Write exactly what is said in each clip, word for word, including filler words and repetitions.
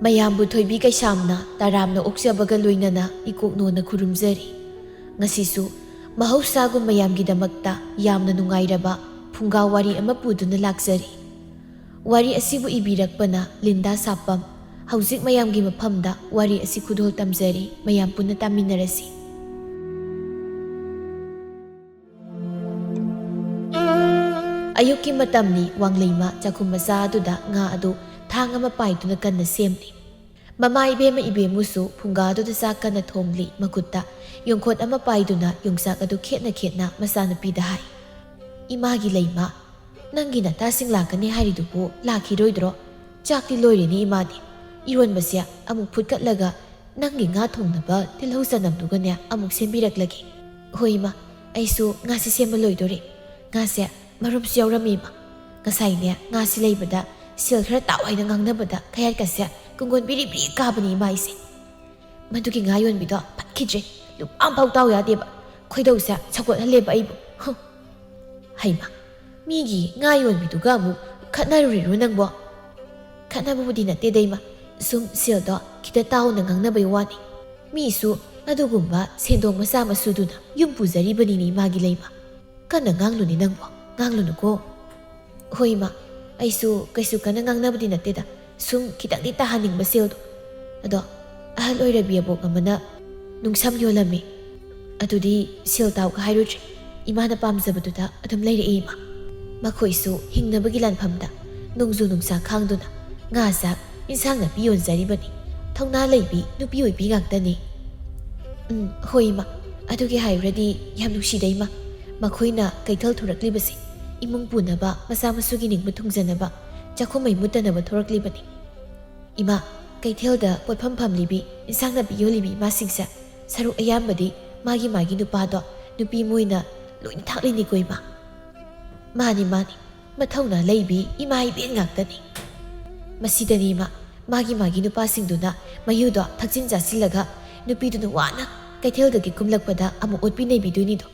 ꯃꯌꯥꯝꯕꯨ ꯊꯣꯏꯕꯤ ꯀꯩꯁꯥꯝꯅ ꯇꯔꯥꯝꯅ ꯑꯣꯛꯆꯕꯒ ꯂꯣꯏꯅꯅ ꯏꯀꯣꯛꯅꯣꯅ ꯈꯨꯔꯨꯝꯖꯔꯤ꯫ ꯉꯁꯤꯁꯨ ꯃꯍꯧꯁꯥꯒꯨꯝ ꯃꯌꯥꯝꯒꯤꯗꯃꯛꯇ ꯌꯥꯝꯅ ꯅꯨꯡꯉꯥꯏꯔꯕ ꯐꯨꯡꯒꯥ ꯋꯥꯔꯤ ꯑꯃ ꯄꯨꯗꯨꯅ ꯂꯥꯛꯆꯔꯤ꯫ ꯋꯥꯔꯤ ꯑꯁꯤꯕꯨ ꯏꯕꯤꯔꯛꯄꯅ ꯂꯤꯟꯗꯥ ꯁꯥꯄꯝ꯫ ꯍꯧꯖꯤꯛ ꯃꯌꯥꯝꯒꯤ ꯃꯐꯝꯗ ꯋꯥꯔꯤ ꯑꯁꯤ ꯈꯨꯗꯣꯜ ꯇꯝꯖꯔꯤ, ꯃꯌꯥꯝ ꯄꯨꯟꯅ ꯇꯥꯃꯤꯟꯅꯔꯁꯤ꯫ ꯑꯌꯨꯛꯀꯤ ꯃꯇꯝꯅꯤ꯫ ꯋꯥꯡꯂꯩꯃ ꯆꯥꯛꯈꯨꯝ ꯃꯆꯥ ꯑꯗꯨꯗ ꯉꯥ ꯑꯗꯨ ꯊꯥꯡ ꯑꯃ ꯄꯥꯏꯗꯨꯅ ꯀꯟꯅ ꯁꯦꯝꯂꯤ꯫ ꯃꯃꯥ ꯏꯕꯦꯝꯃ ꯏꯕꯦꯝꯃꯨꯁꯨ ꯐꯨꯡꯒꯥꯗꯨꯗ ꯆꯥꯛ ꯀꯟꯅ ꯊꯣꯡꯂꯤ꯫ ꯃꯈꯨꯠꯇ ꯌꯣꯡꯈꯣꯠ ꯑꯃ ꯄꯥꯏꯗꯨꯅ ꯌꯣꯡꯆꯥꯛ ꯑꯗꯨ ꯈꯦꯠꯅ ꯈꯦꯠꯅ ꯃꯆꯥꯅꯨꯄꯤꯗ ꯍꯥꯏ, "ꯏꯃꯥꯒꯤ ꯂꯩꯃ, ꯅꯪꯒꯤ ꯅꯇꯥꯁꯤꯡ ꯂꯥꯛꯀꯅꯤ ꯍꯥꯏꯔꯤꯗꯨꯕꯨ ꯂꯥꯛꯈꯤꯔꯣꯏꯗ꯭ꯔꯣ? ꯆꯥꯛꯇꯤ ꯂꯣꯏꯔꯦꯅꯦ ꯏꯃꯥꯗꯤ꯫ ꯏꯔꯣꯟꯕꯁꯦ ꯑꯃꯨꯛ ꯐꯨꯠꯀꯠꯂꯒ ꯅꯪꯒꯤ ꯉꯥ ꯊꯣꯡꯅꯕ ꯇꯤꯜꯍꯧ ꯆꯅꯝꯗꯨꯒꯅꯦ ꯑꯃꯨꯛ ꯁꯦꯝꯕꯤꯔꯛꯂꯒꯦ꯫" "ꯍꯣꯏ ꯏꯃꯥ, ꯑꯩꯁꯨ ꯉꯥꯁꯤ ꯁꯦꯝꯕ ꯂꯣꯏꯗꯣꯔꯦ꯫ ꯉꯥꯁꯦ ꯃꯔꯨꯝꯁꯨ ꯌꯥꯎꯔꯝꯃꯤ ꯏꯃꯥ꯫ ꯉꯁꯥꯏꯅꯦ ꯉꯥꯁꯤ ꯂꯩꯕꯗ ꯁꯦꯜ ꯈꯔ ꯇꯥꯎ ꯍꯥꯏꯅ ꯉꯥꯡꯅꯕꯗ ꯈꯌꯥꯠꯀꯁꯦ ꯀꯨꯡꯒꯣꯟ ꯕꯤꯔꯤ ꯕꯤꯔꯤ ꯀꯥꯕꯅꯤ ꯏꯃꯥ ꯑꯩꯁꯦ꯫ ꯃꯗꯨꯒꯤ ꯉꯥ ꯌꯣꯟꯕꯤꯗꯣ ꯐꯠꯈꯤꯗ꯭ꯔꯦ꯫ ꯂꯨꯄꯥ ꯑꯃꯐꯥꯎ ꯇꯥꯎ ꯌꯥꯗꯦꯕ꯫ ꯈꯣꯏꯗꯧꯁꯦ ꯁꯧꯒꯠꯍꯜꯂꯦꯕ ꯑꯩꯕꯨ꯫ ꯍꯨꯝ꯫ ꯍꯩꯃꯥ, ꯃꯤꯒꯤ ꯉꯥ ꯌꯣꯟꯕꯤꯗꯨꯒ ꯑꯃꯨꯛ ꯈꯠꯅꯔꯨꯔꯤꯔꯣ ꯅꯪꯕꯣ?" "ꯈꯠꯅꯕꯕꯨꯗꯤ ꯅꯠꯇꯦꯗ ꯏꯃꯥ, ꯁꯨꯝ ꯁꯦꯜꯗꯣ ꯈꯤꯇ ꯇꯥꯎꯅ ꯉꯥꯡꯅꯕꯩ ꯋꯥꯅꯤ꯫ ꯃꯤꯁꯨ ꯑꯗꯨꯒꯨꯝꯕ ꯁꯦꯟꯗꯣꯡ ꯃꯆꯥ ꯃꯁꯨꯗꯨꯅ ꯌꯨꯝ ꯄꯨꯖꯔꯤꯕꯅꯤꯅꯦ ꯏꯃꯥꯒꯤ ꯂꯩꯃ꯫ ꯀꯟꯅ ꯉꯥꯡꯂꯨꯅꯦ ꯅꯪꯕꯣ, ꯉꯥꯡꯂꯨꯅꯨꯀꯣ꯫" "ꯍꯣꯏ ꯏꯃꯥ, ꯑꯩꯁꯨ ꯀꯩꯁꯨ ꯀꯟꯅ ꯉꯥꯡꯅꯕꯗꯤ ꯅꯠꯇꯦꯗ, ꯁꯨꯝ ꯈꯤꯇꯪꯗꯤ ꯇꯥꯍꯟꯅꯤꯡꯕ ꯁꯦꯜꯗꯣ꯫ ꯑꯗꯣ ꯑꯍꯜ ꯑꯣꯏꯔꯕꯤ ꯑꯕꯣꯛ ꯑꯃꯅ ꯅꯨꯡꯁꯝ ꯌꯣꯜꯂꯝꯃꯤ꯫ ꯑꯗꯨꯗꯤ ꯁꯦꯜ ꯇꯥꯎꯒ ꯍꯥꯏꯔꯨꯗ꯭ꯔꯦ, ꯏꯃꯥꯅ ꯄꯥꯝꯖꯕꯗꯨꯗ ꯑꯗꯨꯝ ꯂꯩꯔꯛꯑꯦ ꯏꯃꯥ꯫ ꯃꯈꯣꯏꯁꯨ ꯍꯤꯡꯅꯕꯒꯤ ꯂꯥꯟꯐꯝꯗ ꯅꯣꯡꯖꯨ ꯅꯨꯡꯁꯥ ꯈꯥꯡꯗꯨꯅ ꯉꯥ ꯆꯥꯛ, ꯏꯟꯁꯥꯡ ꯅꯥꯄꯤ ꯌꯣꯟꯖꯔꯤꯕꯅꯤ꯫ ꯊꯧꯅꯥ ꯂꯩꯕꯤ ꯅꯨꯄꯤ ꯑꯣꯏꯕꯤ ꯉꯥꯛꯇꯅꯤ꯫" "ꯎꯝ, ꯍꯣꯏ ꯏꯃꯥ, ꯑꯗꯨꯒꯤ ꯍꯥꯏꯔꯨꯔꯗꯤ ꯌꯥꯝ ꯅꯨꯡꯁꯤꯗ ꯏꯃꯥ꯫ ꯃꯈꯣꯏꯅ ꯀꯩꯊꯦꯜ ꯊꯣꯔꯛꯂꯤꯕꯁꯦ ꯏꯃꯨꯡ ꯄꯨꯅꯕ, ꯃꯆꯥ ꯃꯁꯨꯒꯤ ꯅꯤꯡꯕ ꯊꯨꯡꯖꯅꯕ, ꯆꯥꯛꯈꯨꯝ ꯃꯩ ꯃꯨꯠꯇꯅꯕ ꯊꯣꯔꯛꯂꯤꯕꯅꯤ꯫ ꯏꯃꯥ, ꯀꯩꯊꯦꯜꯗ ꯄꯣꯠꯐꯝ ꯐꯝꯂꯤꯕꯤ, ꯏꯟꯁꯥꯡ ꯅꯥꯄꯤ ꯌꯣꯜꯂꯤꯕꯤ ꯏꯃꯥꯁꯤꯡꯁꯦ ꯁꯔꯨꯛ ꯑꯌꯥꯝꯕꯗꯤ ꯃꯥꯒꯤ ꯃꯥꯒꯤ ꯅꯨꯄꯥꯗꯣ ꯅꯨꯄꯤ ꯃꯣꯏꯅ ꯂꯣꯏꯅ ꯊꯥꯛꯂꯤꯅꯤꯀꯣ ꯏꯃꯥ꯫" "ꯃꯥꯅꯤ, ꯃꯥꯅꯤ, ꯃꯊꯧꯅꯥ ꯂꯩꯕꯤ ꯏꯃꯥ ꯏꯕꯦꯟ ꯉꯥꯛꯇꯅꯤ꯫ ꯃꯁꯤꯗꯅꯤ ꯏꯃꯥ, ꯃꯥꯒꯤ ꯃꯥꯒꯤ ꯅꯨꯄꯥꯁꯤꯡꯗꯨꯅ ꯃꯌꯨꯗꯣ ꯊꯛꯆꯤꯟ ꯆꯥꯁꯤꯜꯂꯒ ꯅꯨꯄꯤꯗꯨꯅ ꯋꯥꯅ ꯀꯩꯊꯦꯜꯗꯒꯤ ꯀꯨꯝꯂꯛꯄꯗ ꯑꯃꯨꯛ ꯑꯣꯠꯄꯤ ꯅꯩꯕꯤꯗꯣꯏꯅꯤꯗꯣ꯫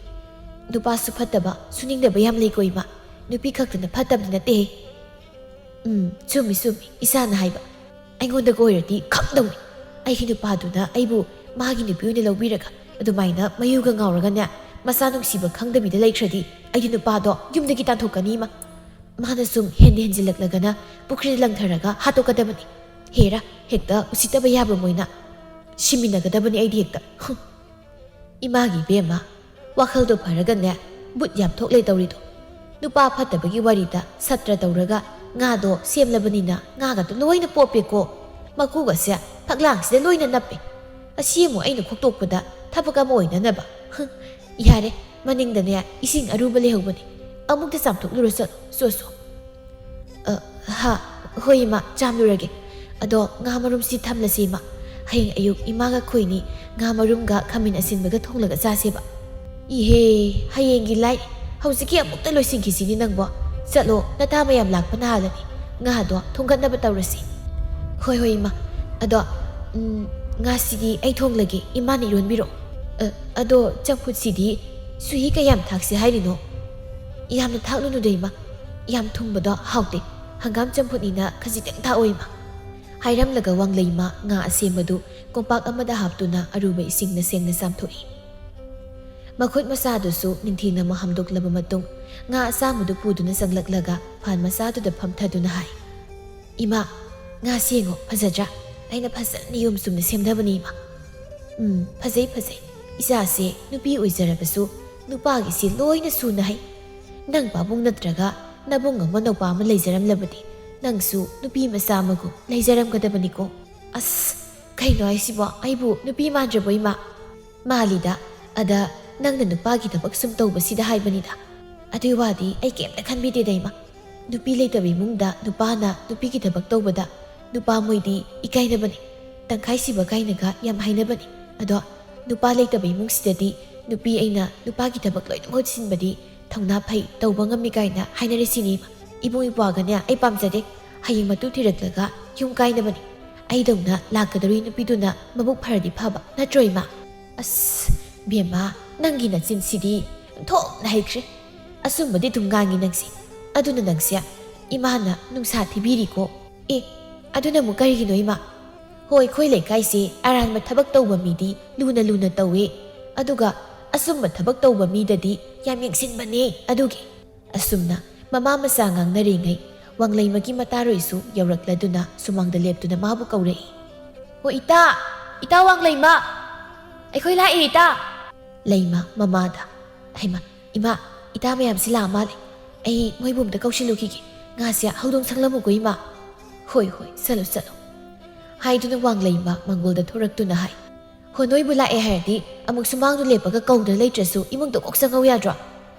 ꯅꯨꯄꯥꯁꯨ ꯐꯠꯇꯕ, ꯁꯨꯅꯤꯡꯗꯕ ꯌꯥꯝ ꯂꯩꯀꯣ ꯏꯃꯥ꯫ ꯅꯨꯄꯤ ꯈꯛꯇꯅ ꯐꯠꯇꯕꯗꯤ ꯅꯠꯇꯦꯍꯦ꯫" "ꯎꯝ, ꯆꯨꯝꯃꯤ, ꯆꯨꯝꯃꯤ, ꯏꯆꯥꯅ ꯍꯥꯏꯕ꯫ ꯑꯩꯉꯣꯟꯗꯒ ꯑꯣꯏꯔꯗꯤ ꯈꯪꯗꯧꯅꯤ꯫ ꯑꯩꯒꯤ ꯅꯨꯄꯥꯗꯨꯅ ꯑꯩꯕꯨ ꯃꯥꯒꯤ ꯅꯨꯄꯤ ꯑꯣꯏꯅ ꯂꯧꯕꯤꯔꯒ ꯑꯗꯨꯃꯥꯏꯅ ꯃꯌꯨꯒ ꯉꯥꯎꯔꯒꯅꯦ, ꯃꯆꯥ ꯅꯨꯡꯁꯤꯕ ꯈꯪꯗꯕꯤꯗ ꯂꯩꯈ꯭ꯔꯗꯤ ꯑꯩꯒꯤ ꯅꯨꯄꯥꯗꯣ ꯌꯨꯝꯗꯒꯤ ꯇꯥꯟꯊꯣꯛꯀꯅꯤ ꯏꯃꯥ꯫ ꯃꯥꯅ ꯁꯨꯝ ꯍꯦꯟꯅ ꯍꯦꯟꯖꯤꯜꯂꯛꯂꯒꯅ ꯄꯨꯈ꯭ꯔꯤꯗ ꯂꯪꯊꯔꯒ ꯍꯥꯠꯇꯣꯛꯀꯗꯕꯅꯤ꯫ ꯍꯦꯔꯥ, ꯍꯦꯛꯇ ꯎꯁꯤꯠꯇꯕ ꯌꯥꯕ꯭ꯔꯣ ꯃꯣꯏꯅ? ꯁꯤꯃꯤꯟꯅꯒꯗꯕꯅꯤ ꯑꯩꯗꯤ ꯍꯦꯛꯇ꯫ ꯍꯨꯝ꯫ ꯏꯃꯥꯒꯤ ꯏꯕꯦꯝꯃ, ꯋꯥꯈꯜꯗꯣ ꯐꯔꯒꯅꯦ, ꯕꯨꯠ ꯌꯥꯝ ꯊꯣꯛꯂꯦ ꯇꯧꯔꯤꯗꯣ꯫ ꯅꯨꯄꯥ ꯐꯠꯇꯕꯒꯤ ꯋꯥꯔꯤꯗ ꯁꯥꯇ꯭ꯔ ꯇꯧꯔꯒ ꯉꯥꯗꯣ ꯁꯦꯝꯂꯕꯅꯤꯅ ꯉꯥꯒꯗꯣ ꯂꯣꯏꯅ ꯄꯣꯞꯄꯦꯀꯣ꯫ ꯃꯀꯨꯒꯁꯦ ꯐꯛꯂꯥꯡꯁꯤꯗ ꯂꯣꯏꯅ ꯅꯞꯄꯦ꯫ ꯑꯁꯤ ꯑꯃꯨꯛ ꯑꯩꯅ ꯈꯣꯛꯇꯣꯛꯄꯗ ꯊꯕꯛ ꯑꯃ ꯑꯣꯏꯅꯅꯕ꯫ ꯍꯨꯝ, ꯌꯥꯔꯦ, ꯃꯅꯤꯡꯗꯅꯦ ꯏꯁꯤꯡ ꯑꯔꯨꯕ ꯂꯩꯍꯧꯕꯅꯤ, ꯑꯃꯨꯛꯇ ꯆꯥꯝꯊꯣꯛꯂꯨꯔꯣ ꯆꯠꯂꯣ, ꯆꯣ ꯆꯣ꯫ ꯑ, ꯍꯥ, ꯍꯣꯏ ꯏꯃꯥ, ꯆꯥꯝꯂꯨꯔꯒꯦ꯫ ꯑꯗꯣ ꯉꯥ ꯃꯔꯨꯝꯁꯤ ꯊꯝꯂꯁꯤ ꯏꯃꯥ, ꯍꯌꯦꯡ ꯑꯌꯨꯛ ꯏꯃꯥꯒ ꯈꯣꯏꯅꯤ ꯉꯥ ꯃꯔꯨꯝꯒ ꯈꯥꯃꯦꯟ ꯑꯁꯤꯟꯕꯒ ꯊꯣꯡꯂꯒ ꯆꯥꯁꯦꯕ꯫ ꯏꯍꯦ, ꯍꯌꯦꯡꯒꯤ ꯂꯥꯏ, ꯍꯧꯖꯤꯛꯀꯤ ꯑꯃꯨꯛꯇ ꯂꯣꯏꯁꯤꯟꯈꯤꯁꯤꯅꯦ ꯅꯪꯕꯣ꯫ ꯆꯠꯂꯣ, ꯅꯇꯥ ꯃꯌꯥꯝ ꯂꯥꯛꯄꯅ ꯍꯥꯜꯂꯅꯤ꯫ ꯉꯥꯗꯣ ꯊꯣꯡꯒꯠꯅꯕ ꯇꯧꯔꯁꯤ꯫ ꯍꯣꯏ ꯍꯣꯏ ꯏꯃꯥ꯫ ꯑꯗꯣ, ꯎꯝ, ꯉꯥꯁꯤꯗꯤ ꯑꯩ ꯊꯣꯡꯂꯒꯦ, ꯏꯃꯥꯅ ꯏꯔꯣꯟꯕꯤꯔꯣ꯫ ꯑ, ꯑꯗꯣ ꯆꯝꯐꯨꯠꯁꯤꯗꯤ ꯆꯨꯍꯤ ꯀꯌꯥꯝ ꯊꯥꯛꯁꯤ ꯍꯥꯏꯔꯤꯅꯣ? ꯌꯥꯝꯅ ꯊꯥꯛꯂꯨꯅꯨꯗ ꯏꯃꯥ, ꯌꯥꯝ ꯊꯨꯝꯕꯗꯣ ꯍꯥꯎꯇꯦ꯫ ꯍꯪꯒꯥꯝ ꯆꯝꯐꯨꯠꯅꯤꯅ ꯈꯖꯤꯛꯇꯪ ꯊꯥꯛꯑꯣ ꯏꯃꯥ꯫ ꯍꯥꯏꯔꯝꯂꯒ ꯋꯥꯡꯂꯩꯃ ꯉꯥ ꯑꯁꯦꯝꯕꯗꯨ ꯀꯣꯝꯄꯥꯛ ꯑꯃꯗ ꯍꯥꯞꯇꯨꯅ ꯑꯔꯨꯕ ꯏꯁꯤꯡꯅ ꯁꯦꯡꯅ ꯆꯥꯝꯊꯣꯛꯏ꯫ ꯃꯈꯨꯠ ꯃꯁꯥꯗꯨꯁꯨ ꯅꯤꯡꯊꯤꯅ ꯍꯥꯝꯗꯣꯛꯂꯕ ꯃꯇꯨꯡ, ꯉꯥ ꯑꯁꯥꯡꯕꯗꯨ ꯄꯨꯗꯨꯅ ꯆꯪꯂꯛꯂꯒ ꯐꯥꯟ ꯃꯆꯥꯗꯨꯗ ꯐꯝꯊꯗꯨꯅ ꯍꯥꯏ, "ꯏꯃꯥ, ꯉꯥꯁꯤ ꯌꯦꯡꯉꯣ, ꯐꯖꯗ꯭ꯔꯥ? ꯑꯩꯅ ꯐꯖꯅ ꯅꯤꯌꯣꯝ ꯆꯨꯝꯅ ꯁꯦꯝꯊꯕꯅꯤ, ꯏꯃꯥ꯫" "ꯎꯝ, ꯐꯖꯩ, ꯐꯖꯩ꯫ ꯏꯆꯥꯁꯦ ꯅꯨꯄꯤ ꯑꯣꯏꯖꯔꯕꯁꯨ ꯅꯨꯄꯥꯒꯤꯁꯤ ꯂꯣꯏꯅ ꯁꯨꯅ ꯍꯩ꯫ ꯅꯪ ꯄꯥꯕꯨꯡ ꯅꯠꯇ꯭ꯔꯒ ꯅꯕꯨꯡ ꯑꯃ ꯅꯧꯄꯥ ꯑꯃ ꯂꯩꯖꯔꯝꯂꯕꯗꯤ ꯅꯪꯁꯨ ꯅꯨꯄꯤ ꯃꯆꯥ ꯑꯃꯒꯨꯝ ꯂꯩꯖꯔꯝꯒꯗꯕꯅꯤꯀꯣ꯫" "ꯑꯁ, ꯀꯩꯅꯣ ꯍꯥꯏꯁꯤꯕꯣ? ꯑꯩꯕꯨ ꯅꯨꯄꯤ ꯃꯥꯟꯗ꯭ꯔꯕꯣ, ꯏꯃꯥ?" "ꯃꯥꯜꯂꯤꯗ꯫ ꯑꯗ ꯅꯪꯅ ꯅꯨꯄꯥꯒꯤ ꯊꯕꯛ ꯁꯨꯝ ꯇꯧꯕꯁꯤꯗ ꯍꯥꯏꯕꯅꯤꯗ꯫ ꯑꯗꯨꯏ ꯋꯥꯗꯤ ꯑꯩ ꯀꯩꯝꯇ ꯈꯟꯕꯤꯗꯦꯗ, ꯏꯃꯥ꯫ ꯅꯨꯄꯤ ꯂꯩꯇꯕ ꯏꯃꯨꯡꯗ ꯅꯨꯄꯥꯅ ꯅꯨꯄꯤꯒꯤ ꯊꯕꯛ ꯇꯧꯕꯗ ꯅꯨꯄꯥ ꯃꯣꯏꯗꯤ ꯏꯀꯥꯏꯅꯕꯅꯤ꯫ ꯇꯪꯈꯥꯏ ꯁꯤꯕ ꯀꯥꯏꯅꯒ ꯌꯥꯝ ꯍꯥꯏꯅꯕꯅꯤ꯫ ꯑꯗꯣ ꯅꯨꯄꯥ ꯂꯩꯇꯕ ꯏꯃꯨꯡꯁꯤꯗ ꯅꯨꯄꯤ ꯑꯩꯅ ꯅꯨꯄꯥꯒꯤ ꯊꯕꯛ ꯂꯣꯏꯅ ꯃꯍꯨꯠ ꯁꯤꯟꯕꯗꯤ ꯊꯧꯅꯥ ꯐꯩ, ꯇꯧꯕ ꯉꯝꯃꯤ ꯀꯥꯏꯅ ꯍꯥꯏꯅꯔꯤꯁꯤꯅꯤ꯫ ꯏꯕꯨꯡ ꯏꯄ꯭ꯋꯥꯒꯅꯦ ꯑꯩ ꯄꯥꯝꯖꯗꯦ꯫ ꯍꯌꯦꯡ ꯃꯇꯨ ꯊꯤꯔꯛꯂꯒ ꯌꯨꯝ ꯀꯥꯏꯅꯕꯅꯤ꯫ ꯑꯩꯗꯧꯅ ꯂꯥꯛꯀꯗꯧꯔꯤ ꯅꯨꯄꯤꯗꯨꯅ ꯃꯕꯨꯛ ꯐꯔꯗꯤ ꯐꯕ, ꯅꯠꯇ꯭ꯔꯣ, ꯏꯃꯥ?" "ꯑꯁ, ꯕꯦꯝꯃ, ꯅꯪꯒꯤ ꯅꯆꯤꯟꯁꯤꯗꯤ ꯑꯣꯟꯊꯣꯛꯅ ꯍꯩꯈ꯭ꯔꯦ꯫ ꯑꯆꯨꯝꯕꯗꯤ ꯑꯗꯨꯝ ꯉꯥꯡꯉꯤ ꯅꯪꯁꯦ꯫ ꯑꯗꯨꯅ ꯅꯪꯁꯦ ꯏꯃꯥꯅ ꯅꯨꯡꯁꯥ ꯊꯤꯕꯤꯔꯤꯀꯣ꯫" "ꯑꯦ, "ꯑꯗꯨꯅ ꯑꯃꯨꯛ ꯀꯔꯤꯒꯤꯅꯣ, ꯏꯃꯥ?" "ꯍꯣꯏ, ꯑꯩꯈꯣꯏ ꯂꯩꯀꯥꯏꯁꯦ ꯑꯔꯥꯟꯕ ꯊꯕꯛ ꯇꯧꯕ ꯃꯤꯗꯤ ꯂꯨꯅ ꯂꯨꯅ ꯇꯧꯋꯦ, ꯑꯗꯨꯒ ꯑꯆꯨꯝꯕ ꯊꯕꯛ ꯇꯧꯕ ꯃꯤꯗꯗꯤ ꯌꯥꯝ ꯌꯦꯡꯁꯤꯟꯕꯅꯦ, ꯑꯗꯨꯒꯤ"꯫ ꯑꯁꯨꯝꯅ ꯃꯃꯥ ꯃꯆꯥ ꯉꯥꯡꯅꯔꯤꯉꯩ, ꯋꯥꯡꯂꯩꯃꯒꯤ ꯃꯇꯥꯔꯣꯏꯁꯨ ꯌꯧꯔꯛꯂꯗꯨꯅ ꯁꯨꯃꯥꯡꯗ ꯂꯦꯞꯇꯨꯅ ꯃꯥꯕꯨ ꯀꯧꯔꯛꯏ꯫ "ꯍꯣ, ꯏꯇꯥ! ꯏꯇꯥ ꯋꯥꯡꯂꯩꯃ! ꯑꯩꯈꯣꯏ ꯂꯥꯛꯑꯦ, ꯏꯇꯥ!" ꯂꯩꯃ ꯃꯃꯥꯗ, "ꯍꯩꯃꯥ, ꯏꯃꯥ, ꯏꯇꯥ ꯃꯌꯥꯝꯁꯤ ꯂꯥꯛꯑ ꯃꯥꯜꯂꯦ꯫ ꯑꯩ ꯃꯣꯏꯕꯨ ꯑꯝꯇ ꯀꯧꯁꯤꯜꯂꯨꯈꯤꯒꯦ꯫ ꯉꯥꯁꯦ ꯍꯧꯗꯣꯡ ꯁꯪꯂꯝꯃꯨꯀꯣ, ꯏꯃꯥ꯫" "ꯍꯣꯏ, ꯍꯣꯏ, ꯆꯠꯂꯨ, ꯆꯠꯂꯨ" ꯍꯥꯏꯗꯨꯅ ꯋꯥꯡꯂꯩꯃ ꯃꯪꯒꯣꯜꯗ ꯊꯣꯔꯛꯇꯨꯅ ꯍꯥꯏ꯫ "ꯍꯣ, ꯅꯣꯏꯕꯨ ꯂꯥꯛꯑꯦ ꯍꯥꯏꯔꯗꯤ ꯑꯃꯨꯛ ꯁꯨꯃꯥꯡꯗ ꯂꯦꯞꯄꯒ ꯀꯧꯗꯅ ꯂꯩꯇ꯭ꯔꯁꯨ ꯏꯃꯨꯡꯗ ꯀꯣꯛ ꯆꯪꯉꯧ ꯌꯥꯗ꯭ꯔꯣ?"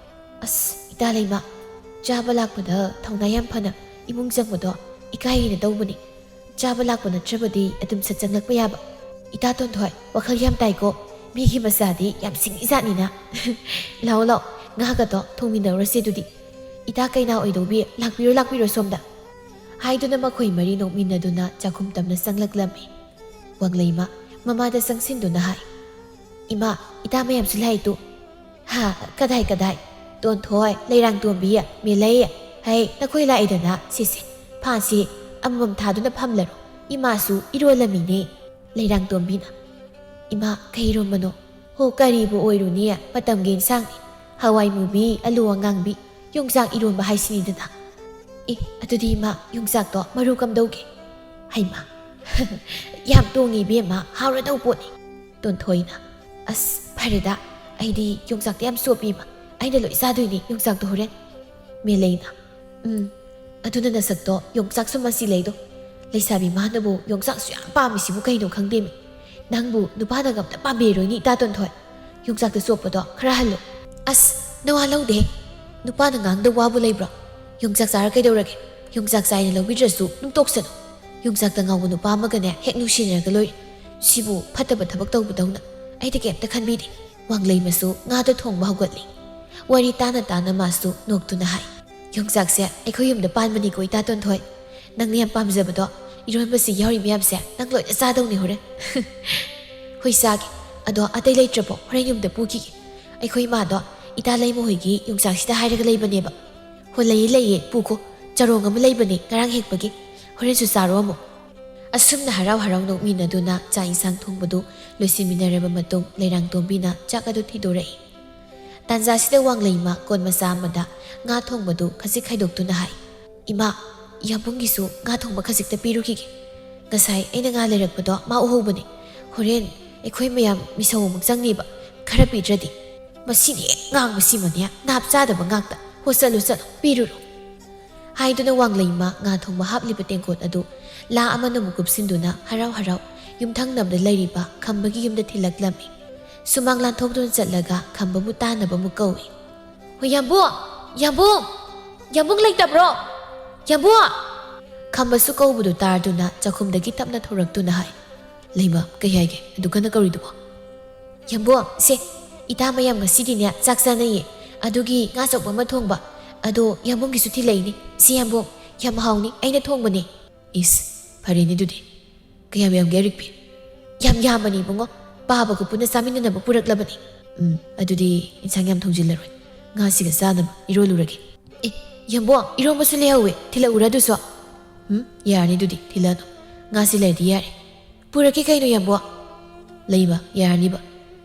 "ꯑꯁ, ꯏꯇꯥ ꯂꯩꯃ, ꯆꯥꯕ ꯂꯥꯛꯄꯗ ꯊꯧꯅꯥ ꯌꯥꯝ ꯐꯅ ꯏꯃꯨꯡ ꯆꯪꯕꯗꯣ ꯏꯀꯥꯏꯌꯦꯅ ꯇꯧꯕꯅꯤ꯫ ꯆꯥꯕ ꯂꯥꯛꯄ ꯅꯠꯇ꯭ꯔꯕꯗꯤ ꯑꯗꯨꯝ ꯁꯠ ꯆꯪꯂꯛꯄ ꯌꯥꯕ꯫ ꯏꯇꯥ ꯇꯣꯟꯊꯣꯏ, ꯋꯥꯈꯜ ꯌꯥꯝ ꯇꯥꯏꯀꯣ꯫ ꯃꯤꯒꯤ ꯃꯆꯥꯗꯤ ꯌꯥꯝ ꯁꯤꯡꯉꯤꯖꯥꯠꯅꯤꯅ꯫ ꯂꯥꯛꯑꯣ, ꯂꯥꯛꯑꯣ, ꯉꯥꯒꯗꯣ ꯊꯣꯡꯃꯤꯟꯅꯔꯨꯔꯁꯦ ꯑꯗꯨꯗꯤ꯫ ꯏꯇꯥ ꯀꯩꯅꯥ ꯑꯣꯏꯗꯧꯕꯤ, ꯂꯥꯛꯄꯤꯔꯣ, ꯂꯥꯛꯄꯤꯔꯣ ꯁꯣꯝꯗ" ꯍꯥꯏꯗꯨꯅ ꯃꯈꯣꯏ ꯃꯔꯤ ꯅꯣꯛꯃꯤꯟꯅꯗꯨꯅ ꯆꯥꯛꯈꯨꯝ ꯇꯝꯅ ꯆꯪꯂꯛꯂꯝꯃꯤ꯫ ꯋꯥꯡꯂꯩꯃ ꯃꯃꯥꯗ ꯆꯪꯁꯤꯟꯗꯨꯅ ꯍꯥꯏ, "ꯏꯃꯥ, ꯏꯇꯥ ꯃꯌꯥꯝꯁꯨ ꯂꯥꯛꯏ ꯇꯨ꯫" "ꯍꯥ, ꯀꯗꯥꯏ, ꯀꯗꯥꯏ?" "ꯇꯣꯟꯊꯣꯏ, ꯂꯩꯔꯥꯡꯇꯣꯝꯕꯤ, ꯃꯦꯂꯩ, ꯍꯩ, ꯅꯈꯣꯏ ꯂꯥꯛꯏꯗꯅ, ꯁꯤꯁꯦ, ꯐꯥꯟꯁꯤ ꯑꯃꯃꯝ ꯊꯥꯗꯨꯅ ꯐꯝꯂꯔꯣ꯫ ꯏꯃꯥꯁꯨ ꯏꯔꯣꯜꯂꯝꯃꯤꯅꯦ꯫" ꯂꯩꯔꯥꯡꯇꯣꯝꯕꯤꯅ, "ꯏꯃꯥ, ꯀꯩ ꯏꯔꯣꯝꯕꯅꯣ?" "ꯍꯣ, ꯀꯔꯤꯕꯨ ꯑꯣꯏꯔꯨꯅꯤ, ꯃꯇꯝꯒꯤ ꯏꯟꯁꯥꯡꯅꯤ꯫ ꯍꯋꯥꯏ ꯃꯨꯕꯤ, ꯑꯂꯨ ꯑꯉꯥꯡꯕꯤ, ꯌꯣꯡꯆꯥꯛ ꯏꯔꯣꯝꯕ ꯍꯥꯏꯁꯤꯅꯤꯗꯅ꯫" "ꯑꯦ, ꯑꯗꯨꯗꯤ ꯏꯃꯥ, ꯌꯣꯡꯆꯥꯛꯇꯣ ꯃꯔꯨ ꯀꯝꯗꯧꯒꯦ?" "ꯍꯩꯃꯥ, ꯌꯥꯝ ꯇꯣꯡꯉꯤ ꯏꯕꯦꯝꯃ, ꯍꯥꯎꯔꯗꯧ ꯄꯣꯠꯅꯤ꯫" ꯇꯣꯟꯊꯣꯏꯅ, "ꯑꯁ, ꯐꯔꯦꯗ, ꯑꯩꯗꯤ ꯌꯣꯡꯆꯥꯛꯇ ꯌꯥꯝ ꯆꯣꯞꯄꯤ ꯏꯃꯥ꯫ ꯑꯩꯅ ꯂꯣꯏ ꯆꯥꯗꯣꯏꯅꯤ ꯌꯣꯡꯆꯥꯛꯇꯣ ꯍꯣꯔꯦꯟ꯫" ꯃꯦꯂꯩꯅ, "ꯎꯝ, ꯑꯗꯨꯅ ꯅꯁꯛꯇꯣ ꯌꯣꯡꯆꯥꯛꯁꯨ ꯃꯆꯤ ꯂꯩꯗꯣ꯫ ꯂꯩꯁꯥꯕꯤ ꯃꯥꯅꯕꯨ ꯌꯣꯡꯆꯥꯛꯁꯨ ꯌꯥꯝ ꯄꯥꯝꯃꯤꯁꯤꯕꯨ ꯀꯩꯅꯣ ꯈꯪꯗꯦꯃꯤ꯫ ꯅꯪꯕꯨ ꯅꯨꯄꯥꯅꯒ ꯑꯝꯇ ꯄꯥꯝꯕꯤꯔꯣꯏꯅꯤ, ꯏꯇꯥ ꯇꯣꯟꯊꯣꯏ꯫ ꯌꯣꯡꯆꯥꯛꯇ ꯆꯣꯞꯄꯗꯣ ꯈꯔ ꯍꯜꯂꯨ꯫" "ꯑꯁ, ꯅꯋꯥ ꯂꯧꯗꯦ꯫ ꯅꯨꯄꯥꯅ ꯉꯥꯡꯗ ꯋꯥꯕꯨ ꯂꯩꯕ꯭ꯔꯣ? ꯌꯣꯡꯆꯥꯛ ꯆꯥꯔ ꯀꯩꯗꯧꯔꯒꯦ? ꯌꯣꯡꯆꯥꯛ ꯆꯥꯏꯅ ꯂꯧꯕꯤꯗ꯭ꯔꯁꯨ ꯑꯗꯨꯝ ꯇꯣꯛꯁꯅꯨ꯫ ꯌꯣꯡꯆꯥꯛꯇ ꯉꯥꯎꯕ ꯅꯨꯄꯥ ꯑꯃꯒꯅꯦ ꯍꯦꯛ ꯅꯨꯡꯁꯤꯅꯔꯒ ꯂꯣꯏꯔꯦ꯫ ꯁꯤꯕꯨ ꯐꯠꯇꯕ ꯊꯕꯛ ꯇꯧꯕꯗꯧꯅ ꯑꯩꯗꯤ ꯀꯩꯝꯇ ꯈꯟꯕꯤꯗꯦ꯫" ꯋꯥꯡꯂꯩꯃꯁꯨ ꯉꯥꯗꯣ ꯊꯣꯡꯕ ꯍꯧꯒꯠꯂꯤ꯫ ꯋꯥꯔꯤ ꯇꯥꯅ ꯇꯥꯅ ꯃꯥꯁꯨ ꯅꯣꯛꯇꯨꯅ ꯍꯥꯏ, "ꯌꯣꯡꯆꯥꯛꯁꯦ ꯑꯩꯈꯣꯏ ꯌꯨꯝꯗ ꯄꯥꯟꯕꯅꯤꯀꯣ, ꯏꯇꯥ ꯇꯣꯟꯊꯣꯏ꯫ ꯅꯪꯅ ꯌꯥꯝ ꯄꯥꯝꯖꯕꯗꯣ, ꯏꯔꯣꯟꯕꯁꯤ ꯌꯥꯎꯔꯤ ꯃꯌꯥꯝꯁꯦ ꯅꯪ ꯂꯣꯏꯅ ꯆꯥꯗꯧꯅꯤ ꯍꯣꯔꯦꯟ꯫" "ꯍꯣꯏ, ꯆꯥꯒꯦ꯫ ꯑꯗꯣ ꯑꯇꯩ ꯂꯩꯇ꯭ꯔꯕꯣ? ꯍꯣꯔꯦꯟ ꯌꯨꯝꯗ ꯄꯨꯈꯤꯒꯦ꯫ ꯑꯩꯈꯣꯏ ꯏꯃꯥꯗꯣ ꯏꯇꯥ ꯂꯩꯃ ꯍꯣꯏꯒꯤ ꯌꯣꯡꯆꯥꯛꯁꯤꯗ ꯍꯥꯏꯔꯒ ꯂꯩꯕꯅꯦꯕ꯫" "ꯍꯣ, ꯂꯩꯌꯦ, ꯂꯩꯌꯦ, ꯄꯨꯈꯣ꯫ ꯆꯔꯣꯡ ꯑꯃ ꯂꯩꯕꯅꯦ ꯉꯔꯥꯡ ꯍꯦꯛꯄꯒꯤ꯫ ꯍꯣꯔꯦꯟꯁꯨ ꯆꯥꯔꯣ ꯑꯃꯨꯛ꯫ ꯑꯁꯨꯝꯅ ꯍꯔꯥꯎ ꯍꯔꯥꯎ ꯅꯣꯛꯃꯤꯟꯅꯗꯨꯅ ꯆꯥꯛ ꯏꯟꯁꯥꯡ ꯊꯣꯡꯕꯗꯨ ꯂꯣꯏꯁꯤꯟꯃꯤꯟꯅꯔꯕ ꯃꯇꯨꯡ, ꯂꯩꯔꯥꯡꯇꯣꯝꯕꯤꯅ ꯆꯥꯛ ꯑꯗꯨ ꯊꯤꯗꯣꯔꯛꯏ꯫ ꯇꯥꯟꯖꯥꯁꯤꯗ ꯋꯥꯡꯂꯩꯃ ꯀꯣꯟ ꯃꯆꯥ ꯑꯃꯗ ꯉꯥ ꯊꯣꯡꯕꯗꯨ ꯈꯖꯤꯛ ꯈꯥꯏꯗꯣꯛꯇꯨꯅ ꯍꯥꯏ, "ꯏꯃꯥ, ꯌꯥꯝꯕꯨꯡꯒꯤꯁꯨ ꯉꯥ ꯊꯣꯡꯕ ꯈꯖꯤꯛꯇ ꯄꯤꯔꯨꯈꯤꯒꯦ꯫ ꯉꯁꯥꯏ ꯑꯩꯅ ꯉꯥ ꯂꯩꯔꯛꯄꯗꯣ ꯃꯥ ꯎꯍꯧꯕꯅꯦ꯫ ꯍꯣꯔꯦꯟ ꯑꯩꯈꯣꯏ ꯃꯌꯥꯝ ꯃꯤꯁꯧ ꯑꯃꯨꯛ ꯆꯪꯅꯤꯕ, ꯈꯔ ꯄꯤꯗ꯭ꯔꯗꯤ꯫ ꯃꯁꯤꯅ ꯍꯦꯛ ꯉꯥꯡꯕꯁꯤꯃꯅꯦ, ꯅꯥꯞ ꯆꯥꯗꯕ ꯉꯥꯛꯇ꯫ ꯍꯣ, ꯆꯠꯂꯨ, ꯆꯠꯂꯨ, ꯄꯤꯔꯨꯔꯣ"꯫ ꯍꯥꯏꯗꯨꯅ ꯋꯥꯡꯂꯩꯃ ꯉꯥ ꯊꯣꯡꯕ ꯍꯥꯞꯂꯤꯕ ꯇꯦꯡꯀꯣꯠ ꯑꯗꯨ ꯂꯥ ꯑꯃꯅ ꯑꯃꯨꯛ ꯀꯨꯞꯁꯤꯟꯗꯨꯅ ꯍꯔꯥꯎ ꯍꯔꯥꯎ ꯌꯨꯝꯊꯪꯅꯕꯗ ꯂꯩꯔꯤꯕ ꯈꯝꯕꯒꯤ ꯌꯨꯝꯗ ꯊꯤꯜꯂꯛꯂꯝꯃꯤ꯫ ꯁꯨꯃꯥꯡ ꯂꯥꯟꯊꯣꯛꯇꯨꯅ ꯆꯠꯂꯒ ꯈꯝꯕꯕꯨ ꯇꯥꯟꯅꯕ ꯑꯃꯨꯛ ꯀꯧꯏ꯫ "ꯍꯣꯏ, ꯌꯥꯝꯕꯨꯡ! ꯌꯥꯝꯕꯨꯡ! ꯌꯥꯝꯕꯨꯡ ꯂꯩꯇꯕ꯭ꯔꯣ? ꯌꯥꯝꯕꯨꯡ!" ꯈꯝꯕꯁꯨ ꯀꯧꯕꯗꯨ ꯇꯥꯗꯨꯅ ꯆꯥꯛꯈꯨꯝꯗꯒꯤ ꯇꯞꯅ ꯊꯣꯔꯛꯇꯨꯅ ꯍꯥꯏ, "ꯂꯩꯃ, ꯀꯩ ꯍꯥꯏꯒꯦ? ꯑꯗꯨ ꯀꯟꯅ ꯀꯧꯔꯤꯗꯨꯕꯣ?" "ꯌꯥꯝꯕꯨꯡ, ꯁꯦ, ꯏꯇꯥ ꯃꯌꯥꯝ ꯉꯁꯤꯗꯤꯅꯦ ꯆꯥꯛ ꯆꯥꯅꯩꯌꯦ꯫ ꯑꯗꯨꯒꯤ ꯉꯥ ꯑꯆꯧꯕ ꯑꯃ ꯊꯣꯡꯕ꯫ ꯑꯗꯣ ꯌꯥꯝꯕꯨꯡꯒꯤꯁꯨ ꯊꯤꯜꯂꯛꯏꯅꯦ꯫ ꯁꯤ ꯌꯥꯝꯕꯨꯡ, ꯌꯥꯝ ꯍꯥꯎꯅꯤ, ꯑꯩꯅ ꯊꯣꯡꯕꯅꯦ"꯫ "ꯏꯁ, ꯐꯔꯦꯅꯦ ꯑꯗꯨꯗꯤ꯫ ꯀꯌꯥꯝ ꯌꯥꯝꯒꯦ, ꯔꯤꯛꯄꯤ?" "ꯌꯥꯝ ꯌꯥꯝꯕꯅꯤ ꯏꯕꯨꯡꯉꯣ, ꯄꯥꯕꯒ ꯄꯨꯟꯅ ꯆꯥꯃꯤꯟꯅꯅꯕ ꯄꯨꯔꯛꯂꯕꯅꯤ"꯫ "ꯎꯝ, ꯑꯗꯨꯗꯤ ꯏꯟꯁꯥꯡ ꯌꯥꯝ ꯊꯣꯡꯖꯤꯜꯂꯔꯣꯏ꯫ ꯉꯥꯁꯤꯒ ꯆꯥꯅꯕ ꯏꯔꯣꯜꯂꯨꯔꯒꯦ"꯫ "ꯑꯦ, ꯌꯥꯝꯕꯨꯡ, ꯏꯔꯣꯝꯕꯁꯨ ꯂꯩꯍꯧꯋꯦ, ꯊꯤꯜꯂꯛꯎꯔꯥ ꯑꯗꯨꯁꯨ?" "ꯎꯝ, ꯌꯥꯔꯅꯤ ꯑꯗꯨꯗꯤ, ꯊꯤꯜꯂꯛꯑꯅꯨ꯫ ꯉꯥꯁꯤ ꯂꯩꯔꯗꯤ ꯌꯥꯔꯦ"꯫ "ꯄꯨꯔꯛꯀꯦ ꯀꯩꯅꯣ, ꯌꯥꯝꯕꯨꯡ"꯫ "ꯂꯩꯃ, ꯌꯥꯔꯅꯤꯕ꯫